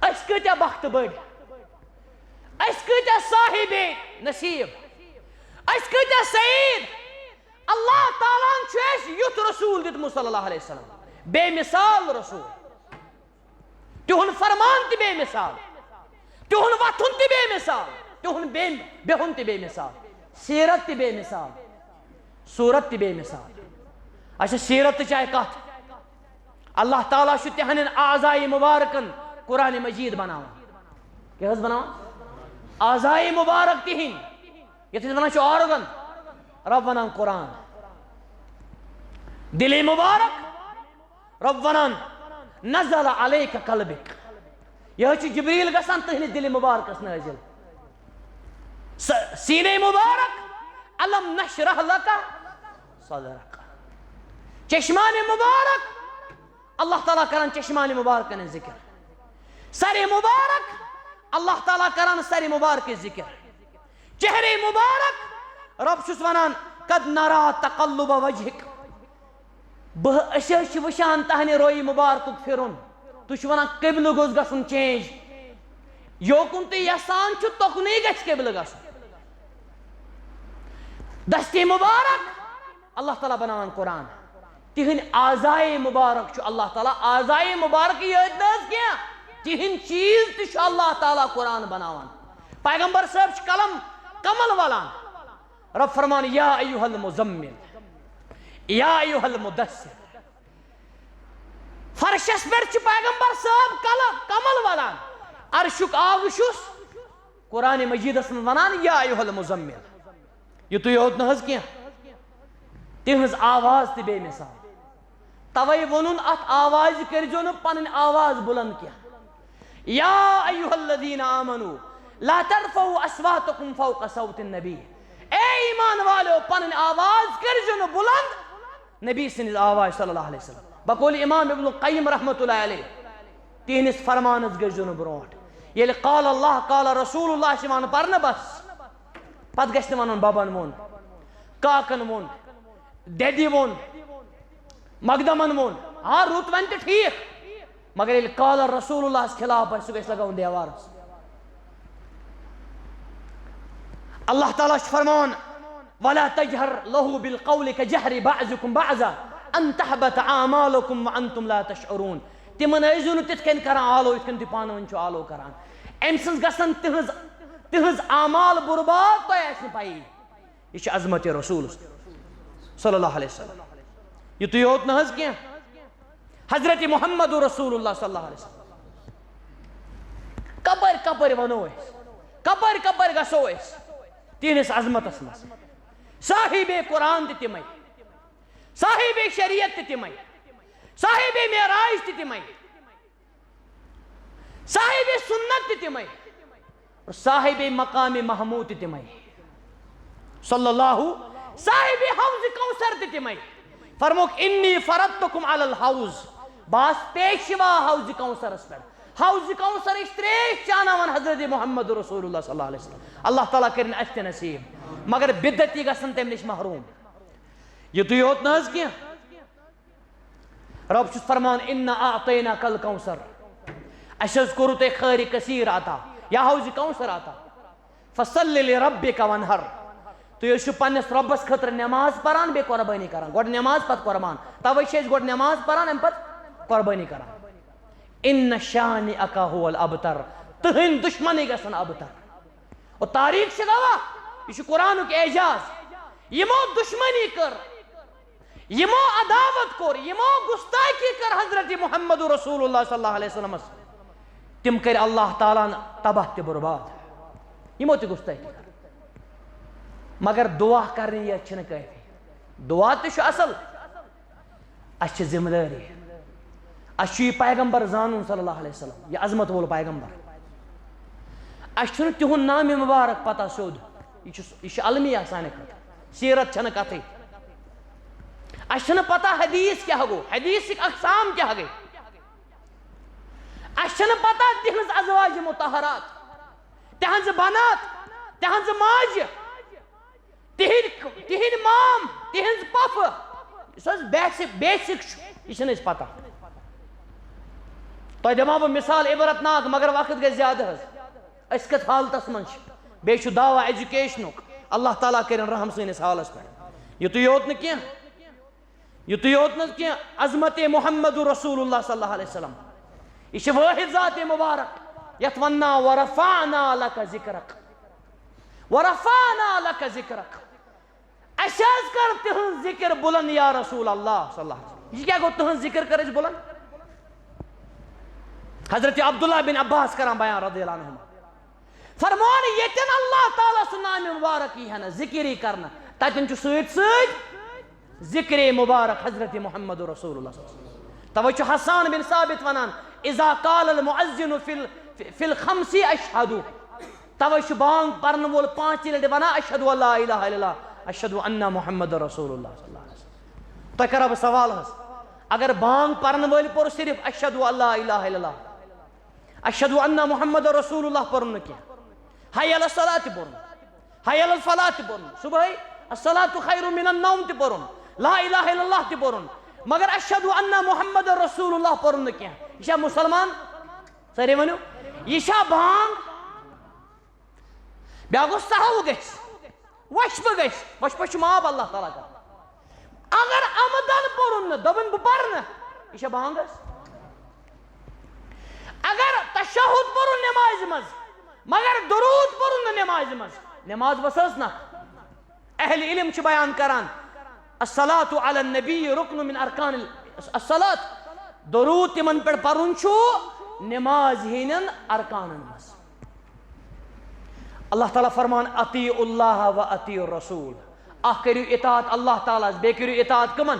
أسۍ کۭتیاہ بخت بٔڑۍ، أسۍ کۭتیاہ صاحب نصیب، أسۍ کۭتیاہ سعید۔ اللہ تعالیٰ ہن چھُ اَسہِ یُتھ رسول دیُتمُت صلی اللہ علیہ وسلم، بے مثال رسول۔ تِہُنٛد فرمان تہِ بے مثال، تِہُنٛد وۄتھُن تہِ بے مثال، تِہُنٛد بے-، بیہُن تہِ بے مثال، سیرت تہِ بے مثال، صورت تہِ بے مثال۔ اچھا، سیرت تہِ چاہے کتھ، اللہ تعالیٰ چھُ تِہنٛدٮ۪ن اعضائے مبارکن قرآن مجید بناوان۔ کیٛاہ حظ بناوان؟ اعضائے مبارک تِہنٛدۍ، یتھ أسۍ ونان چھِ organ، رب ونان قرآن۔ دِلے مبارک، رب ونان، نزل علیک قلبک، یہِ حظ چھُ جبریل گژھان تُہنٛدِ دِلہِ مبارکس نٲزِل۔ س-، سینے مبارک، الم نشرح لک صدرک۔ چشمان مبارک، اللہ تعالیٰ کران چشمان مبارکن ہٕنٛز ذکر۔ سر مبارک، اللہ تعالیٰ کران سر مبارکٕچ ذکر۔ چہرے مبارک، رب چھُس ونان، قد نرا تقلب وجہک، بہٕ، أسۍ حظ چھِ وٕچھان تہنٛدِ رویہِ مبارکُک پھِرُن۔ تُہۍ چھِو وَنان قبلہٕ گوٚژھ گژھُن change۔ یوکُن تُہۍ یژھان چھِو، تُکنُے گژھِ قبلہٕ گژھُن۔ دستی مبارک، اللہ تعالیٰ بناوان قرآن۔ تِہنٛدۍ اعضائے مبارک چھُ اللہ تعالیٰ، اعضائے مبارک یٲتۍ نہٕ حظ کینٛہہ، تِہنٛدۍ چیٖز تہِ چھُ اللہ تعالیٰ قرآن بناوان۔ پیغمبر صٲب چھِ قلم کمل ولان۔ رب فرمان، یا ایھا المزمل، یا ایھا المدثر۔ فرشس پٮ۪ٹھ چھِ پیغمبر صٲب کلہٕ کمل ولان، عرشُک آغہٕ چھُس قرآن مجیدس منٛز ونان، یا ایھا المزمل۔ یِتُے یوت نہٕ حظ کینٛہہ، تِہنٛز آواز تہِ بے مثال۔ توے ووٚنُن، اتھ آوازِ کٔرۍزیو نہٕ پنٕنۍ آواز بُلند کینٛہہ۔ یا ایھا الذین آمنوا لا ترفعوا اصواتکم فوق صوت النبی۔ اے ایمان والو، پنٕنۍ آواز کٔرزیو نہٕ بُلند نبی سٕنٛدِس آوازِ صلی اللہ علیہ وسلم۔ بقول امام ابن القیم رحمۃ اللہ علیہ، تِہنٛدِس فرمانس گٔژھزیو نہٕ برونٛٹھ۔ ییٚلہِ قال اللہ، قال رسول اللہ چھِ یِوان پرنہٕ، بس پتہٕ گژھِ نہٕ ونُن ببن ووٚن، کاکن ووٚن، دٮ۪دِ ووٚن، مقدمن ووٚن۔ ہاں، رُت ونہِ تہِ ٹھیٖک، مگر ییٚلہِ قال رسول اللہ ہس خلاف آسہِ، سُہ گژھِ لگاوُن دیوارس۔ اللہ تعالیٰ چھُ فرمان، ولا تجهر له بالقول كجهر بعضكم بعضا ان تحبط اعمالكم وانتم لا تشعرون۔ تِمن ٲسۍزیو نہٕ تِتھ کٔنۍ کران آلو، یِتھ کٔنۍ تُہۍ پانہٕ ؤنۍ چھِو آلو کران۔ أمۍ سٕنٛز گژھن تِہنٛز، تِہنٛز اعمال برباد، تۄہہِ آسہِ نہٕ پَیی۔ یہِ چھِ عظمت رسول صلی اللہ علیہ وسلم۔ یِتُے یوت نہٕ حظ کینٛہہ، حضرت محمد رسول اللہ صلی اللہ علیہ وسلم۔ کپٲرۍ کپٲرۍ وَنو أسۍ، کپٲرۍ کپٲرۍ گژھو أسۍ تِہنٛدِس عظمتس منٛز؟ صاحب قرآن تہِ تِمے، صاحب شریعت تہِ تِمے، صاحب معراج تہِ تِمے، صاحب سنت تہِ تِمے، صاحب مقام محمود تہِ تِمے، صلی اللہ، صاحب حوض کوثر تہِ تِمے۔ فرموک، انی فرضتکم علی الحوض، بس پیشوا حوض کوثرس پٮ۪ٹھ۔ حوض کوثرٕچ تریش چاناوان حضرت محمد رسول اللہ صلی اللہ علیہ وسلم۔ اللہ تعالیٰ کٔرِن اَسہِ تہِ نصیب، مگر بدعتی گژھن تَمہِ نِش محروم۔ یِتُے یوت نہٕ حظ کینٛہہ، رب چھُس فرمان، انا اعطیناک الکوثر، اَسہِ حظ کوٚرُو تۄہہِ خٲرِ کثیر عطا، یا حوض کوثر عطا۔ فصل لربک وانحر، تُہۍ حظ چھِو پننِس رۄبس خٲطرٕ نماز پران، بیٚیہِ قۄربٲنی کران۔ گۄڈٕ نماز، پتہٕ قۄربان۔ توے چھِ أسۍ گۄڈٕ نماز پران، امہِ پتہٕ قۄربٲنی کران۔ ان شانئک هو الابتر، تُہنٛدۍ دشمنٕے گژھن ابتر۔ اور تاریخ چھِ گواہ، یہِ چھُ قرآنُک اعجاز۔ یِمو دشمنی کٔر، یِمو عداوت کوٚر، یِمو گستاخی کٔر حضرت محمد رسول اللہ صلی اللہ علیہ وسلمس، تِم کٔرۍ اللہ تعالیٰ ہن تباہ تہٕ برباد۔ یِمو تہِ گستاخی کٔر۔ مگر دعا کرنی یٲژ چھنہٕ کٲفی۔ دعا تہِ چھُ اصل، اسہِ چھِ ذمہٕ دٲری۔ اسہِ چھُ یہِ پیغمبر زانُن صلی اللہ علیہ وسلم، یہِ عظمت وول پیغمبر۔ اسہِ چھُنہٕ تِہُنٛد نامِ مبارک پتہ سیوٚد۔ یہِ چھُ، یہِ چھُ المیہ سانہِ خٲطرٕ۔ سیرت چھنہٕ کتھٕے۔ اسہِ چھنہٕ پتہ حدیث کیٛاہ گوٚو، حدیثٕکۍ اقسام کیٛاہ گٔے۔ اسہِ چھنہٕ پتہ تِہنٛز ازواج مطہرات، تِہنٛزٕ بنات، تِہنٛزٕ ماجہِ، تِہنٛدۍ، تِہنٛدۍ مام، تِہنٛز پۄپھٕ۔ یُس حظ بیسک، بیسک چھُ، یہِ چھنہٕ اسہِ پتہ۔ تۄہہِ دِمہٕ ہا بہٕ مثال عبرتناک، مگر وقت گژھِ زیادٕ حظ۔ أسۍ کتھ حالتس منٛز چھِ؟ بیٚیہِ چھُ دعویٰ ایجوکیشنُک۔ اللہ تعالیٰ کٔرِن رحم سٲنِس حالس پٮ۪ٹھ۔ یِتُے یوت نہٕ کینٛہہ، یِتُے یوت نہٕ کینٛہہ، عظمت محمد رسول اللہ صلی اللہ علیہ وسلم۔ یہِ چھِ وٲحد ذات مبارک، یتھ ونناو ورفعنا لک ذکرک۔ ورفعنا لک ذکرک۔ اسہِ حظ کر تِہنٛز ذکر بلند یا رسول اللہ صلی اللہ علیہ وسلم۔ یہِ کیٛاہ گوٚو، تِہنٛز ذکر کر اسہِ بلند؟ حضرت عبداللہ بن عباس کران بیان رضی اللہ عنہما۔ فرمان، ییٚتٮ۪ن اللہ تعالیٰ سُنٛد نام مبارک یی ہا نہٕ، ذکر یی کرنہٕ، تتٮ۪ن چھُ سۭتۍ سۭتۍ ذکر مبارک حضرت محمد رسول اللہ صلی اللہ علیہ وسلم۔ توے چھُ حسان بن ثابت ونان، اذا قال المؤذن فی ال-، فی الخمس اشہد۔ توے چھُ بانگ پرن وول پانٛژِ لٹہِ ونان، اشہد ان لا الہ الا اللہ، اشہد ان محمد رسول اللہ صلی اللہ علیہ وسلم۔ تۄہہِ کرا بہٕ سوال حظ، اگر بانگ پرن وٲلۍ پوٚر صرف اشہد ان لا الہ الا اللہ، اشہد ان محمد رسول اللہ پوٚرُن نہٕ کینٛہہ، حی علی الصلاۃ تہِ پوٚرُن، حی علی الفلاح تہِ پوٚرُن، صبحٲے الصلاۃ خیر من النوم تہِ پوٚرُن، لا الہ الا اللہ تہِ پوٚرُن، مگر اشہد ان محمد رسول اللہ پوٚرُن نہٕ کینٛہہ۔ یہِ چھا مُسلمان؟ سٲری ؤنِو، یہِ چھا بانگ؟ بیٛاکھ گوٚو سہو گژھِ، وۄشپہٕ گژھِ، وۄشپَس چھُ معاف اللہ تعالیٰ کران۔ اگر عمدن پوٚرُن نہٕ، دوٚپُن بہٕ پرٕ نہٕ، یہِ چھا بانگ حظ؟ اگر تشہد پوٚرُن نمازِ منٛز، مگر درود پوٚرُن نہٕ نمازِ منٛز، نماز ؤژھ حظ نہ؟ اہل علم چھِ بیان کران، الصلاۃ علی النبی رکن من ارکان ال-، الصلاۃ، درود تِمن پٮ۪ٹھ پرُن چھُ نماز ہٕنٛدٮ۪ن ارکانن منٛز۔ اللہ تعالیٰ فرمان، اطیعوا اللہ و اطیعوا الرسول، اکھ کٔرِو اطاعت اللہ تعالیٰ ہس، بیٚیہِ کٔرِو اطاعت کٕمن؟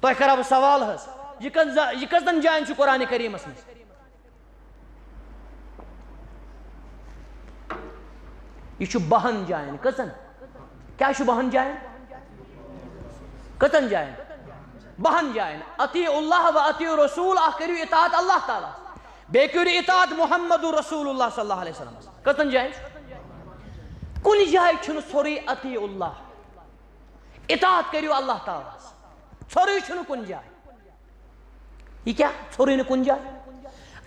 تۄہہِ کرا بہٕ سوال حظ، یہِ کٔژ، یہِ کٔژن جاین چھُ قرآن کریٖمس منٛز؟ یہِ چھُ بَہَن جاین۔ کٔژَن؟ کیٛاہ چھُ بَہَن جاین؟ کٔژَن جاین؟ بَہَن جاین۔ اطیعوا اللہ و اطیعوا الرسول، اکھ کٔرِو اطاعت اللہ تعالیٰ، بیٚیہِ کٔرِو اطاعت محمد رسول اللہ صلی اللہ علیہ وسلم۔ کٔژَن جاین؟ کُنہِ جایہِ چھُنہٕ ژھوٚرُے اطیعوا اللہ، اطاعت کٔرِو اللہ تعالیٰ۔ ژھوٚرُے چھُنہٕ کُنہِ جایہِ۔ یہِ کیٛاہ؟ ژھوٚرُے نہٕ کُنہِ جایہِ۔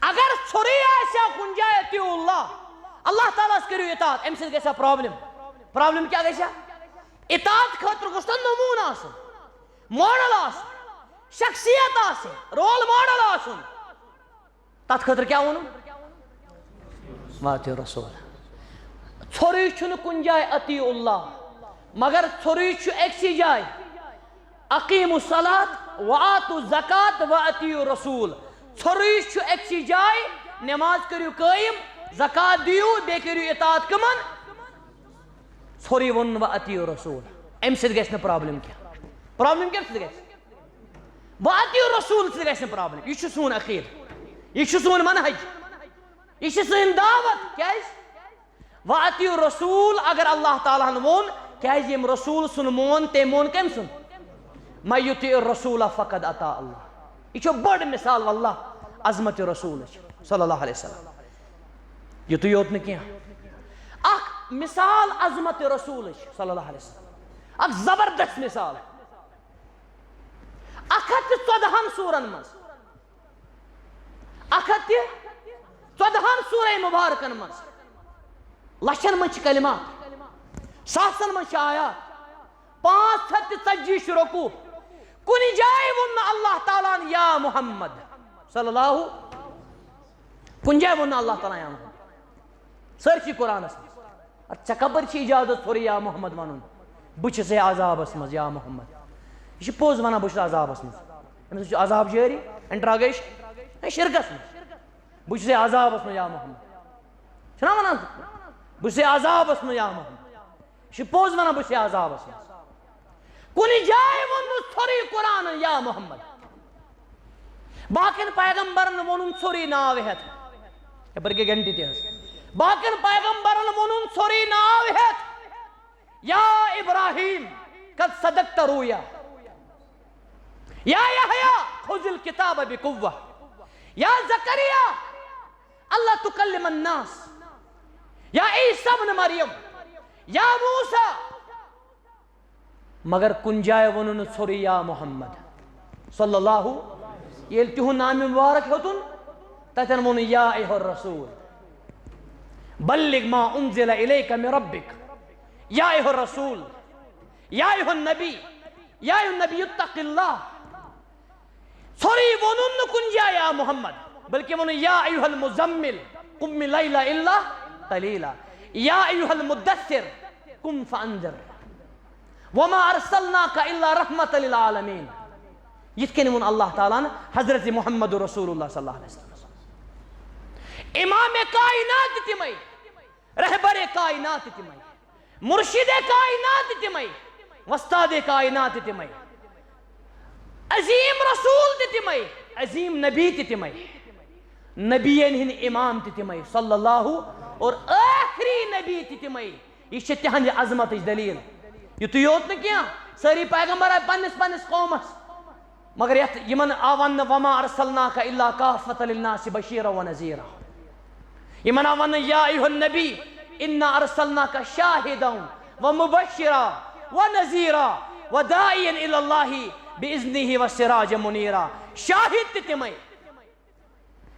اگر ژھوٚرُے آسہِ ہا کُنہِ جایہِ اطیعوا اللہ، اللہ تعالیٰ ہس کٔرِو اطاعت، اَمہِ سۭتۍ گژھِ ہا problem۔ Problem کیٛاہ گژھِ ہا؟ اطاعت خٲطرٕ گوٚژھ نہ نموٗنہٕ آسُن، model آسُن، شخصیت آسٕنۍ، role model آسُن۔ تَتھ خٲطرٕ کیٛاہ ووٚنُن؟ واتیو رسول۔ ژھوٚرُے چھُنہٕ کُنہِ جایہِ اطیعوا اللہ، مگر ژھوٚرُے چھُ أکسٕے جایہِ، اقیموا الصلاۃ و آتوا الزکوۃ و اطیعوا الرسول۔ ژھوٚرُے چھُ أکسٕے جایہِ، نماز کٔرِو قٲیِم، زکوٰۃ دِیِو، بیٚیہِ کٔرِو اطاعت کٕمَن؟ ژھوٚرُے ووٚنُن و اطیعوا الرسول۔ اَمہِ سۭتۍ گژھِ نہٕ problem کینٛہہ۔ Problem کَمہِ سۭتۍ گژھِ؟ و اطیعوا الرسول سۭتۍ گژھِ نہٕ problem۔ یہِ چھُ سون عقیٖدٕ، یہِ چھُ سون منہج، یہِ چھِ سٲنۍ دعوت۔ کیٛازِ؟ و اطیعوا الرسول، اگر اللہ تعالیٰ ہن ووٚن، کیٛازِ ییٚمۍ رسول سُنٛد مون، تٔمۍ مون کٔمۍ سُنٛد؟ من یطع الرسول فقد اطاع اللہ۔ یہِ چھُ بٔڑ مثال واللہ عظمت رسولٕچ صلی اللہ علیہ وسلم۔ یُتُے یوت نہٕ کینٛہہ، اکھ مثال عظمت رسولٕچ صلی اللہ علیہ وسلم، اکھ زبردست مثال۔ اکھ ہتھ تہٕ ژۄدہن سورن منٛز، اکھ ہتھ تہٕ ژۄدہن سورہ مبارکن منٛز، لچھن منٛز چھِ کلمات، ساسن منٛز چھِ آیات، پانٛژھ ہتھ تہٕ ژتجی چھِ رکوع۔ کُنہِ جایہِ ووٚن نہٕ اللہ تعالیٰ ہن یا محمد صلی اللہ، کُنہِ جایہِ ووٚن نہٕ اللہ تعالیٰ ہن یا محمد۔ سٲرسٕے قرآنس منٛز۔ ادٕ ژےٚ کپٲرۍ چھِ اجازت ژھوٚرُے یا محمد ونُن؟ بہٕ چھُسے عذابس منٛز یا محمد۔ یہِ چھُ پوٚز ونان، بہٕ چھُس عذابس منٛز۔ أمِس چھُ عذاب جٲری، interrogation، ہے، شرکس منٛز۔ بہٕ چھُسے عذابس منٛز یا محمد۔ چھُنا ونان؟ بہٕ چھُسے عذابس منٛز یا محمد۔ یہِ چھُ پوٚز ونان، بہٕ چھُسے عذابس منٛز۔ کُنہِ جایہِ ووٚن نہٕ ژھوٚرُے قرآنن یا محمد۔ باقین پیغمبرن ووٚنُن ژھوٚرُے ناو ہٮ۪تھ۔ یپٲرۍ گٔے گھنٹی تہِ حظ۔ باقین پیغمبرن ووٚنُن ژھوٚرُے ناو ہٮ۪تھ۔ یا ابراہیم، قد صدقت رؤیا۔ یا یحییٰ، خذ الکتاب بقوة۔ یا زکریا، اللہ تکلم الناس۔ یا عیسیٰ ابن مریم۔ یا موسیٰ۔ مگر کُنہِ جایہِ ووٚنُن نہٕ ژھوٚرُے یا محمد صلی اللہ۔ ییٚلہِ تِہُنٛد نامِ مُبارک ہیوٚتُن، تَتٮ۪ن ووٚنُن یا ایہا الرسول، بلغ ما انزل الیک من ربک، یا ایہا الرسول، یا ایہا النبی، یا ایہا النبی اتق اللہ۔ ژھوٚرُے ووٚنُن نہٕ کُنہِ جایہِ یا محمد، بلکہِ ووٚنُن یا ایہا المزمل، قم اللیل الا قلیلا، یا ایہا المدثر، قم فانذر، وما ارسلناک الا رحمة للعالمین۔ یِتھ کٔنۍ ووٚن اللہ تعالیٰ ہن حضرت محمد رسول اللہ صلی اللہ علیہ وسلم۔ امام کائنات تہِ تِمے، رہبر کائنات تہِ تِمے، مرشد کائنات تہِ تِمے، وستاد کائنات تہِ تِمے، عظیم رسول تہِ تِمے، عظیم نبی تہِ تِمے، نبیَن ہٕنٛدۍ امام تہِ تِمے صلی اللہ، اور ٲخری نبی تہِ تِمے۔ یہِ چھِ تِہنٛدِ عظمتٕچ دٔلیٖل۔ یُتُے یوت نہٕ کینٛہہ، سٲری پیغمبر آے پننِس پننِس قومس، مگر یتھ یِمن آو وننہٕ، وما ارسلناک الا کافة للناس بشیرا و نذیرا۔ یِمن آو وننہٕ، یا ایہا النبی، انا ارسلناک شاہدا و مبشرا و نذیرا و داعیا الی اللہ باذنہ و سراجا منیرا۔ شاہد تہِ تِمے،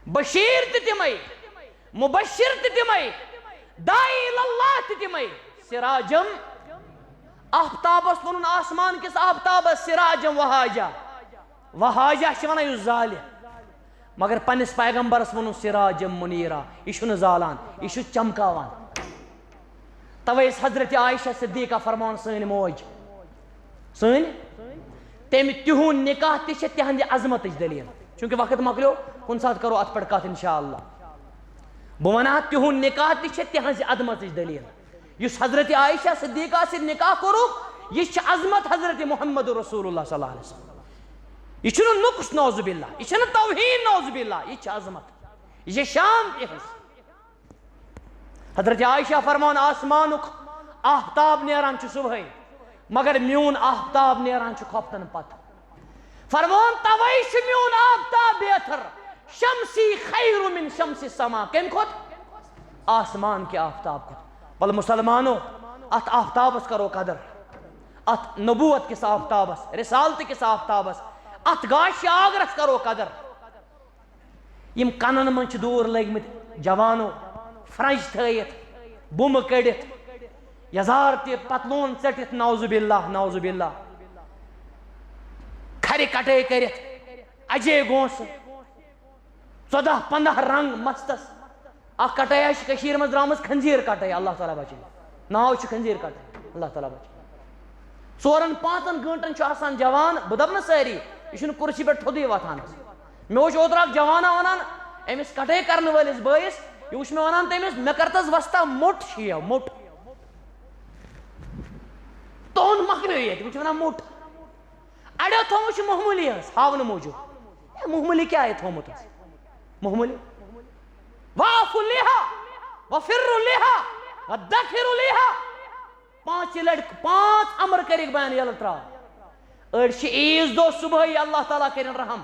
بشیر تہِ تِمے، مبشر تہِ تِمے، داعی الی اللہ تہِ تِمے۔ سراجم، آفتابس ووٚنُن آسمان کِس آفتابس، سراجم وہاجا۔ وہاجا چھِ ونان یُس زالہِ، مگر پننِس پیغمبرس ووٚنُن سراجم منیرا، یہِ چھُنہٕ زالان، یہِ چھُ چمکاوان۔ توے ٲس حضرت عائشہ صدیقہ فرماوان، سٲنۍ موج، سٲنۍ، تٔمۍ تِہُنٛد نکاح تہِ چھِ تِہنٛدِ عظمتٕچ دٔلیٖل۔ چونکہ وقت مۄکلیو، کُنہِ ساتہٕ کرو اتھ پٮ۪ٹھ کتھ انشاءاللہ۔ بہٕ ونہٕ ہا، تِہُنٛد نکاح تہِ چھِ تِہنٛزِ عظمتٕچ دٔلیٖل۔ یُس حضرت عائشہ صدیقہ سۭتۍ نکاح کوٚرُکھ، یہِ چھِ عظمت حضرت محمد رسول اللہ صلی اللہ علیہ وسلم۔ یہِ چھُنہٕ نقص نعوذ باللہ، یہِ چھُنہٕ توہین نعوذ باللہ، یہِ چھِ عظمت، یہِ چھِ شان تِہنٛز۔ حضرت عائشہ فرمان، آسمانُک آفتاب نیران چھُ صبحٲے، مگر میون آفتاب نیران چھُ خۄفتن پتہٕ۔ فرمان، توے چھُ میون آفتاب بیتر، شمسی خیر من شمس السما۔ کمہِ کھۄتہٕ؟ آسمان کہِ آفتاب کھۄتہٕ۔ بل مسلمانو، اتھ آفتابس کرو قدر، اتھ نبوت کِس آفتابس، رسالتہٕ کِس آفتابس، اتھ گاشہِ آگرس کرو قدر۔ یِم کنن منٛز چھِ دوٗر لٔگۍ مٕتۍ جوانو، فرج تھٲیِتھ، بُمہٕ کٔڑِتھ، یزار تہِ پتلون ژٔٹِتھ، نعوذ باللہ، نعوذ باللہ، کھرِ کٹٲے کٔرِتھ، اجے گونٛسہٕ، ژۄداہ پنٛداہ رنگ مستس۔ اکھ کٹٲے حظ چھِ کٔشیٖرِ منٛز درٛامٕژ خنزیر کٹٲے، اللہ تعالیٰ بچٲیِن۔ ناو چھُ خنزیر کٹٲے، اللہ تعالیٰ بچٲیِن۔ ژورن پانٛژن گٲنٛٹن چھُ آسان جوان، بہٕ دپہٕ نہٕ سٲری، یہِ چھُنہٕ کُرسی پٮ۪ٹھ تھوٚدُے وۄتھان حظ۔ مےٚ وُچھ اوترٕ اکھ جوانا ونان، أمِس کٹٲے کرنہٕ وٲلِس بٲیِس، یہِ وُچھ مےٚ ونان تٔمِس، مےٚ کر تس وۄستا موٚٹ شیو، موٚٹ۔ تُہُنٛد مۄکلیو ییٚتہِ، وۄنۍ چھِ ونان موٚٹ۔ اڑیو تھوٚومُت چھُ معموٗلی حظ، ہاونہٕ موٗجوٗب۔ ہے، معموٗلی کیٛاہ آیہِ تھوٚومُت حظ؟ معموٗلی۔ واعفوا اللحیٰ، وفروا اللحیٰ، ودخروا اللحیٰ۔ پانٛژِ لٹہِ پانٛژھ امر کٔرِکھ بیان، یلہٕ ترٛاو۔ أڑۍ چھِ عیٖذ دۄہ صبحٲے، اللہ تعالیٰ کٔرِن رحم،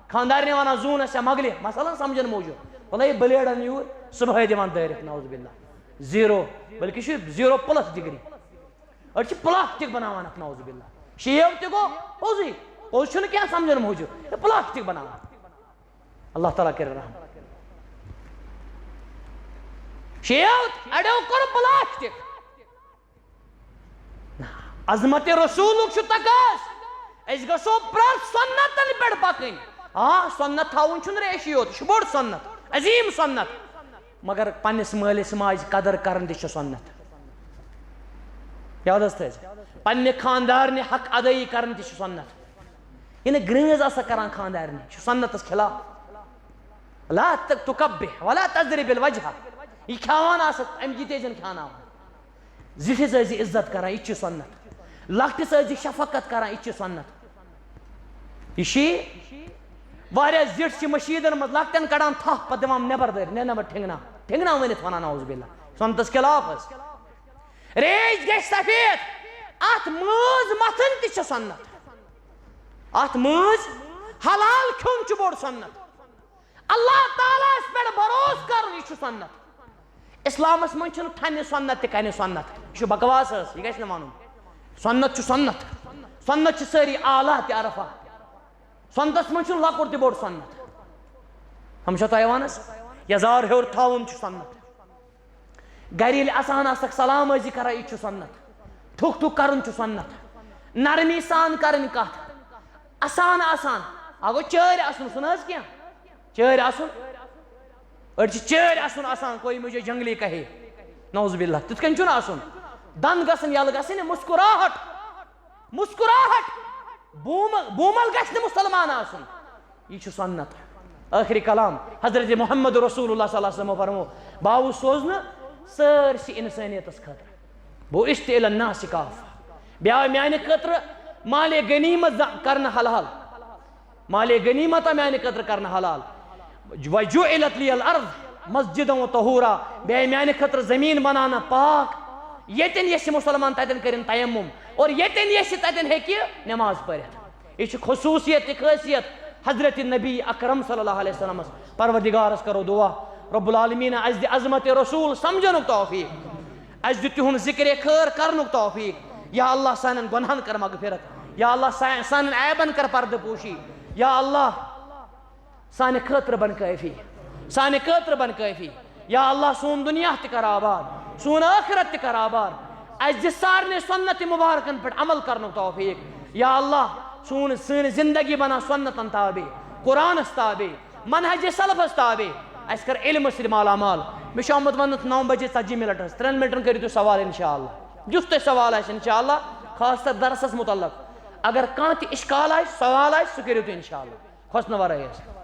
خانٛدارنہِ ونان، زوٗنس یا مۄگلہِ، مثلاً سمجھن موٗجوٗب، وَلہٕ ہے بٕلیڈن یوٗرۍ، صبحٲے دِوان دٲرِتھ، نعوذ باللہ۔ زیٖرو، بلکہِ چھُ زیٖرو پلس ڈگری۔ أڑۍ چھِ پلاسٹک بناوان اتھ، نعوذ باللہ۔ شیو تہِ گوٚو پوٚزُے، پوٚز چھُنہٕ کینٛہہ سمجھن موٗجوٗب، یہِ پلاسٹک بناوان۔ اللہ تعالیٰ کٔرِن رحم۔ شیو اڑیو کوٚر پلاسٹک۔ عظمت رسولُک چھُ تقاضہٕ، أسۍ گژھو پرٛٮ۪تھ سنتن پٮ۪ٹھ پکٕنۍ۔ آ، سنت تھاوُن چھُنہٕ ریشی یوت، یہِ چھُ بوٚڑ سنت، عظیٖم سنت۔ مگر پننِس مٲلِس ماجہِ قدر کرٕنۍ تہِ چھِ سنت۔ یاد حظ تھٲیزِ، پننہِ خاندارنہِ حق ادٲیی کرٕنۍ تہِ چھِ سنت۔ یہِ نہٕ گرٛٲنٛز آسان کران خاندارنہِ، یہِ چھُ سنتس خلاف۔ لا تکبح ولا تضرب الوجہ۔ یہِ کھیاوان آسان، امہِ جی تیزن کھیاناوان۔ زِٹھِس ٲسۍ زِ عزت کران، یہِ تہِ چھِ سنت۔ لۄکٹِس ٲسۍ زِ شفقت کران، یہِ تہِ چھِ سنت۔ یہِ چھِ واریاہ زِٹھۍ چھِ مٔشیٖدن منٛز لۄکٹٮ۪ن کڑان تھپھ، پتہٕ دِوان نٮ۪بر دٲرِتھ، نہ نٮ۪بر ٹھِنگنا، ٹھِنگنا ؤنِتھ ونان، نعوذ باللہ، سنتس خلاف حظ۔ ریش گژھِ سفید، اتھ مٲنز متھٕنۍ تہِ چھِ سنت۔ اتھ مٲنز حلال کھیوٚن چھُ بوٚڑ سنت۔ اللہ تعالیٰ ہس پٮ۪ٹھ بھروسہٕ کرُن، یہِ چھُ سنت۔ اسلامس منٛز چھُنہٕ تھنہِ سنت تہِ کنہِ سنت، یہِ چھُ بکواس حظ، یہِ گژھِ نہٕ ونُن۔ سنت چھُ سنت، سنت چھِ سٲری اعلیٰ تہِ عرفہ۔ سنتس منٛز چھُنہٕ لۄکُٹ تہِ بوٚڑ سنت۔ ہم چھا تۄہہِ ونس، یزار ہیوٚر تھاوُن چھُ سنت۔ گرِ ییٚلہِ اَسان آسَکھ، سلام ٲسۍ زِ کران، یہِ تہِ چھُ سنت۔ ٹھُک ٹھُک کرُن چھُ سنت۔ نرمی سان کرٕنۍ کتھ، اَسان اَسان۔ اَگو چٲرۍ اَسُن، سُہ نہ حظ کینٛہہ۔ چٲرۍ اَسُن۔ أڑۍ چھِ چٲرۍ اَسُن اَسان، کوئی مجھے جنگلی کہے۔ نعوذ باللہ، تِتھ کٔنۍ چھُنہٕ اَسُن۔ دَنٛد گژھن یَلہٕ گژھٕنۍ، مسکراہٹ۔ مسکراہٹ۔ بوم-، بومل گژھِ نہٕ مُسلمان آسُن۔ یہِ چھُ سنت۔ ٲخری کلام حضرت محمد رسول اللہ صلی اللہ علیہ وسلم فرمو، بہٕ آوُس سوزنہٕ سٲرسٕے انسٲنیتس خٲطرٕ۔ بہٕ استعل الناس کافہ۔ بیٚیہِ آو میانہِ خٲطرٕ مالِ غنیمت ز-، کرنہٕ حلال۔ مالِ غنیمت آو میانہِ خٲطرٕ کرنہٕ حلال۔ وجعلت لی الارض مسجدا و طہورا۔ بیٚیہِ آیہِ میانہِ خٲطرٕ زمین بناونہٕ پاک۔ ییٚتٮ۪ن یژھِ مسلمان تتٮ۪ن کٔرِن تیمم، اور ییٚتٮ۪ن یژھِ تتٮ۪ن ہیٚکہِ نماز پٔرِتھ۔ یہِ چھِ خصوٗصیت تہِ خٲصیت حضرت نبی اکرم صلی اللہ علیہ وسلمس۔ پروردگارس کرو دعا، رب العالمین اسہِ دِ عظمت رسول سمجھنُک توفیق، اسہِ دِ تِہُنٛد ذکر خیر کرنُک توفیق۔ یا اللہ، سانٮ۪ن گۄنہن کر مغفرت۔ یا اللہ، سا-، سانٮ۪ن عیبن کر پردٕ پوشی۔ یا اللہ، سانہِ خٲطرٕ بن کٲفی، سانہِ خٲطرٕ بن کٲفی۔ یا اللہ، سون دنیا تہِ کر آباد، سون ٲخرت تہِ کر آباد۔ اسہِ دِ سارنٕے سنت مبارکن پٮ۪ٹھ عمل کرنُک توفیق۔ یا اللہ، سون، سٲنۍ زندگی بنا سنتن تابع، قرآنس تابع، منہج سلفس تابع۔ اسہِ کر علمہٕ سۭتۍ مالا مال۔ مےٚ چھُ آمُت وننہٕ نو بجے ژتجی منٹ حظ، ترٛٮ۪ن منٹن کٔرِو تُہۍ سوال انشاءاللہ۔ یُس تۄہہِ سوال آسہِ انشاءاللہ، خاص طور درسس متعلق، اگر کانٛہہ تہِ اشکال آسہِ، سوال آسہِ، سُہ کٔرِو تُہۍ انشاءاللہ۔ کھوژنہٕ ورٲے حظ۔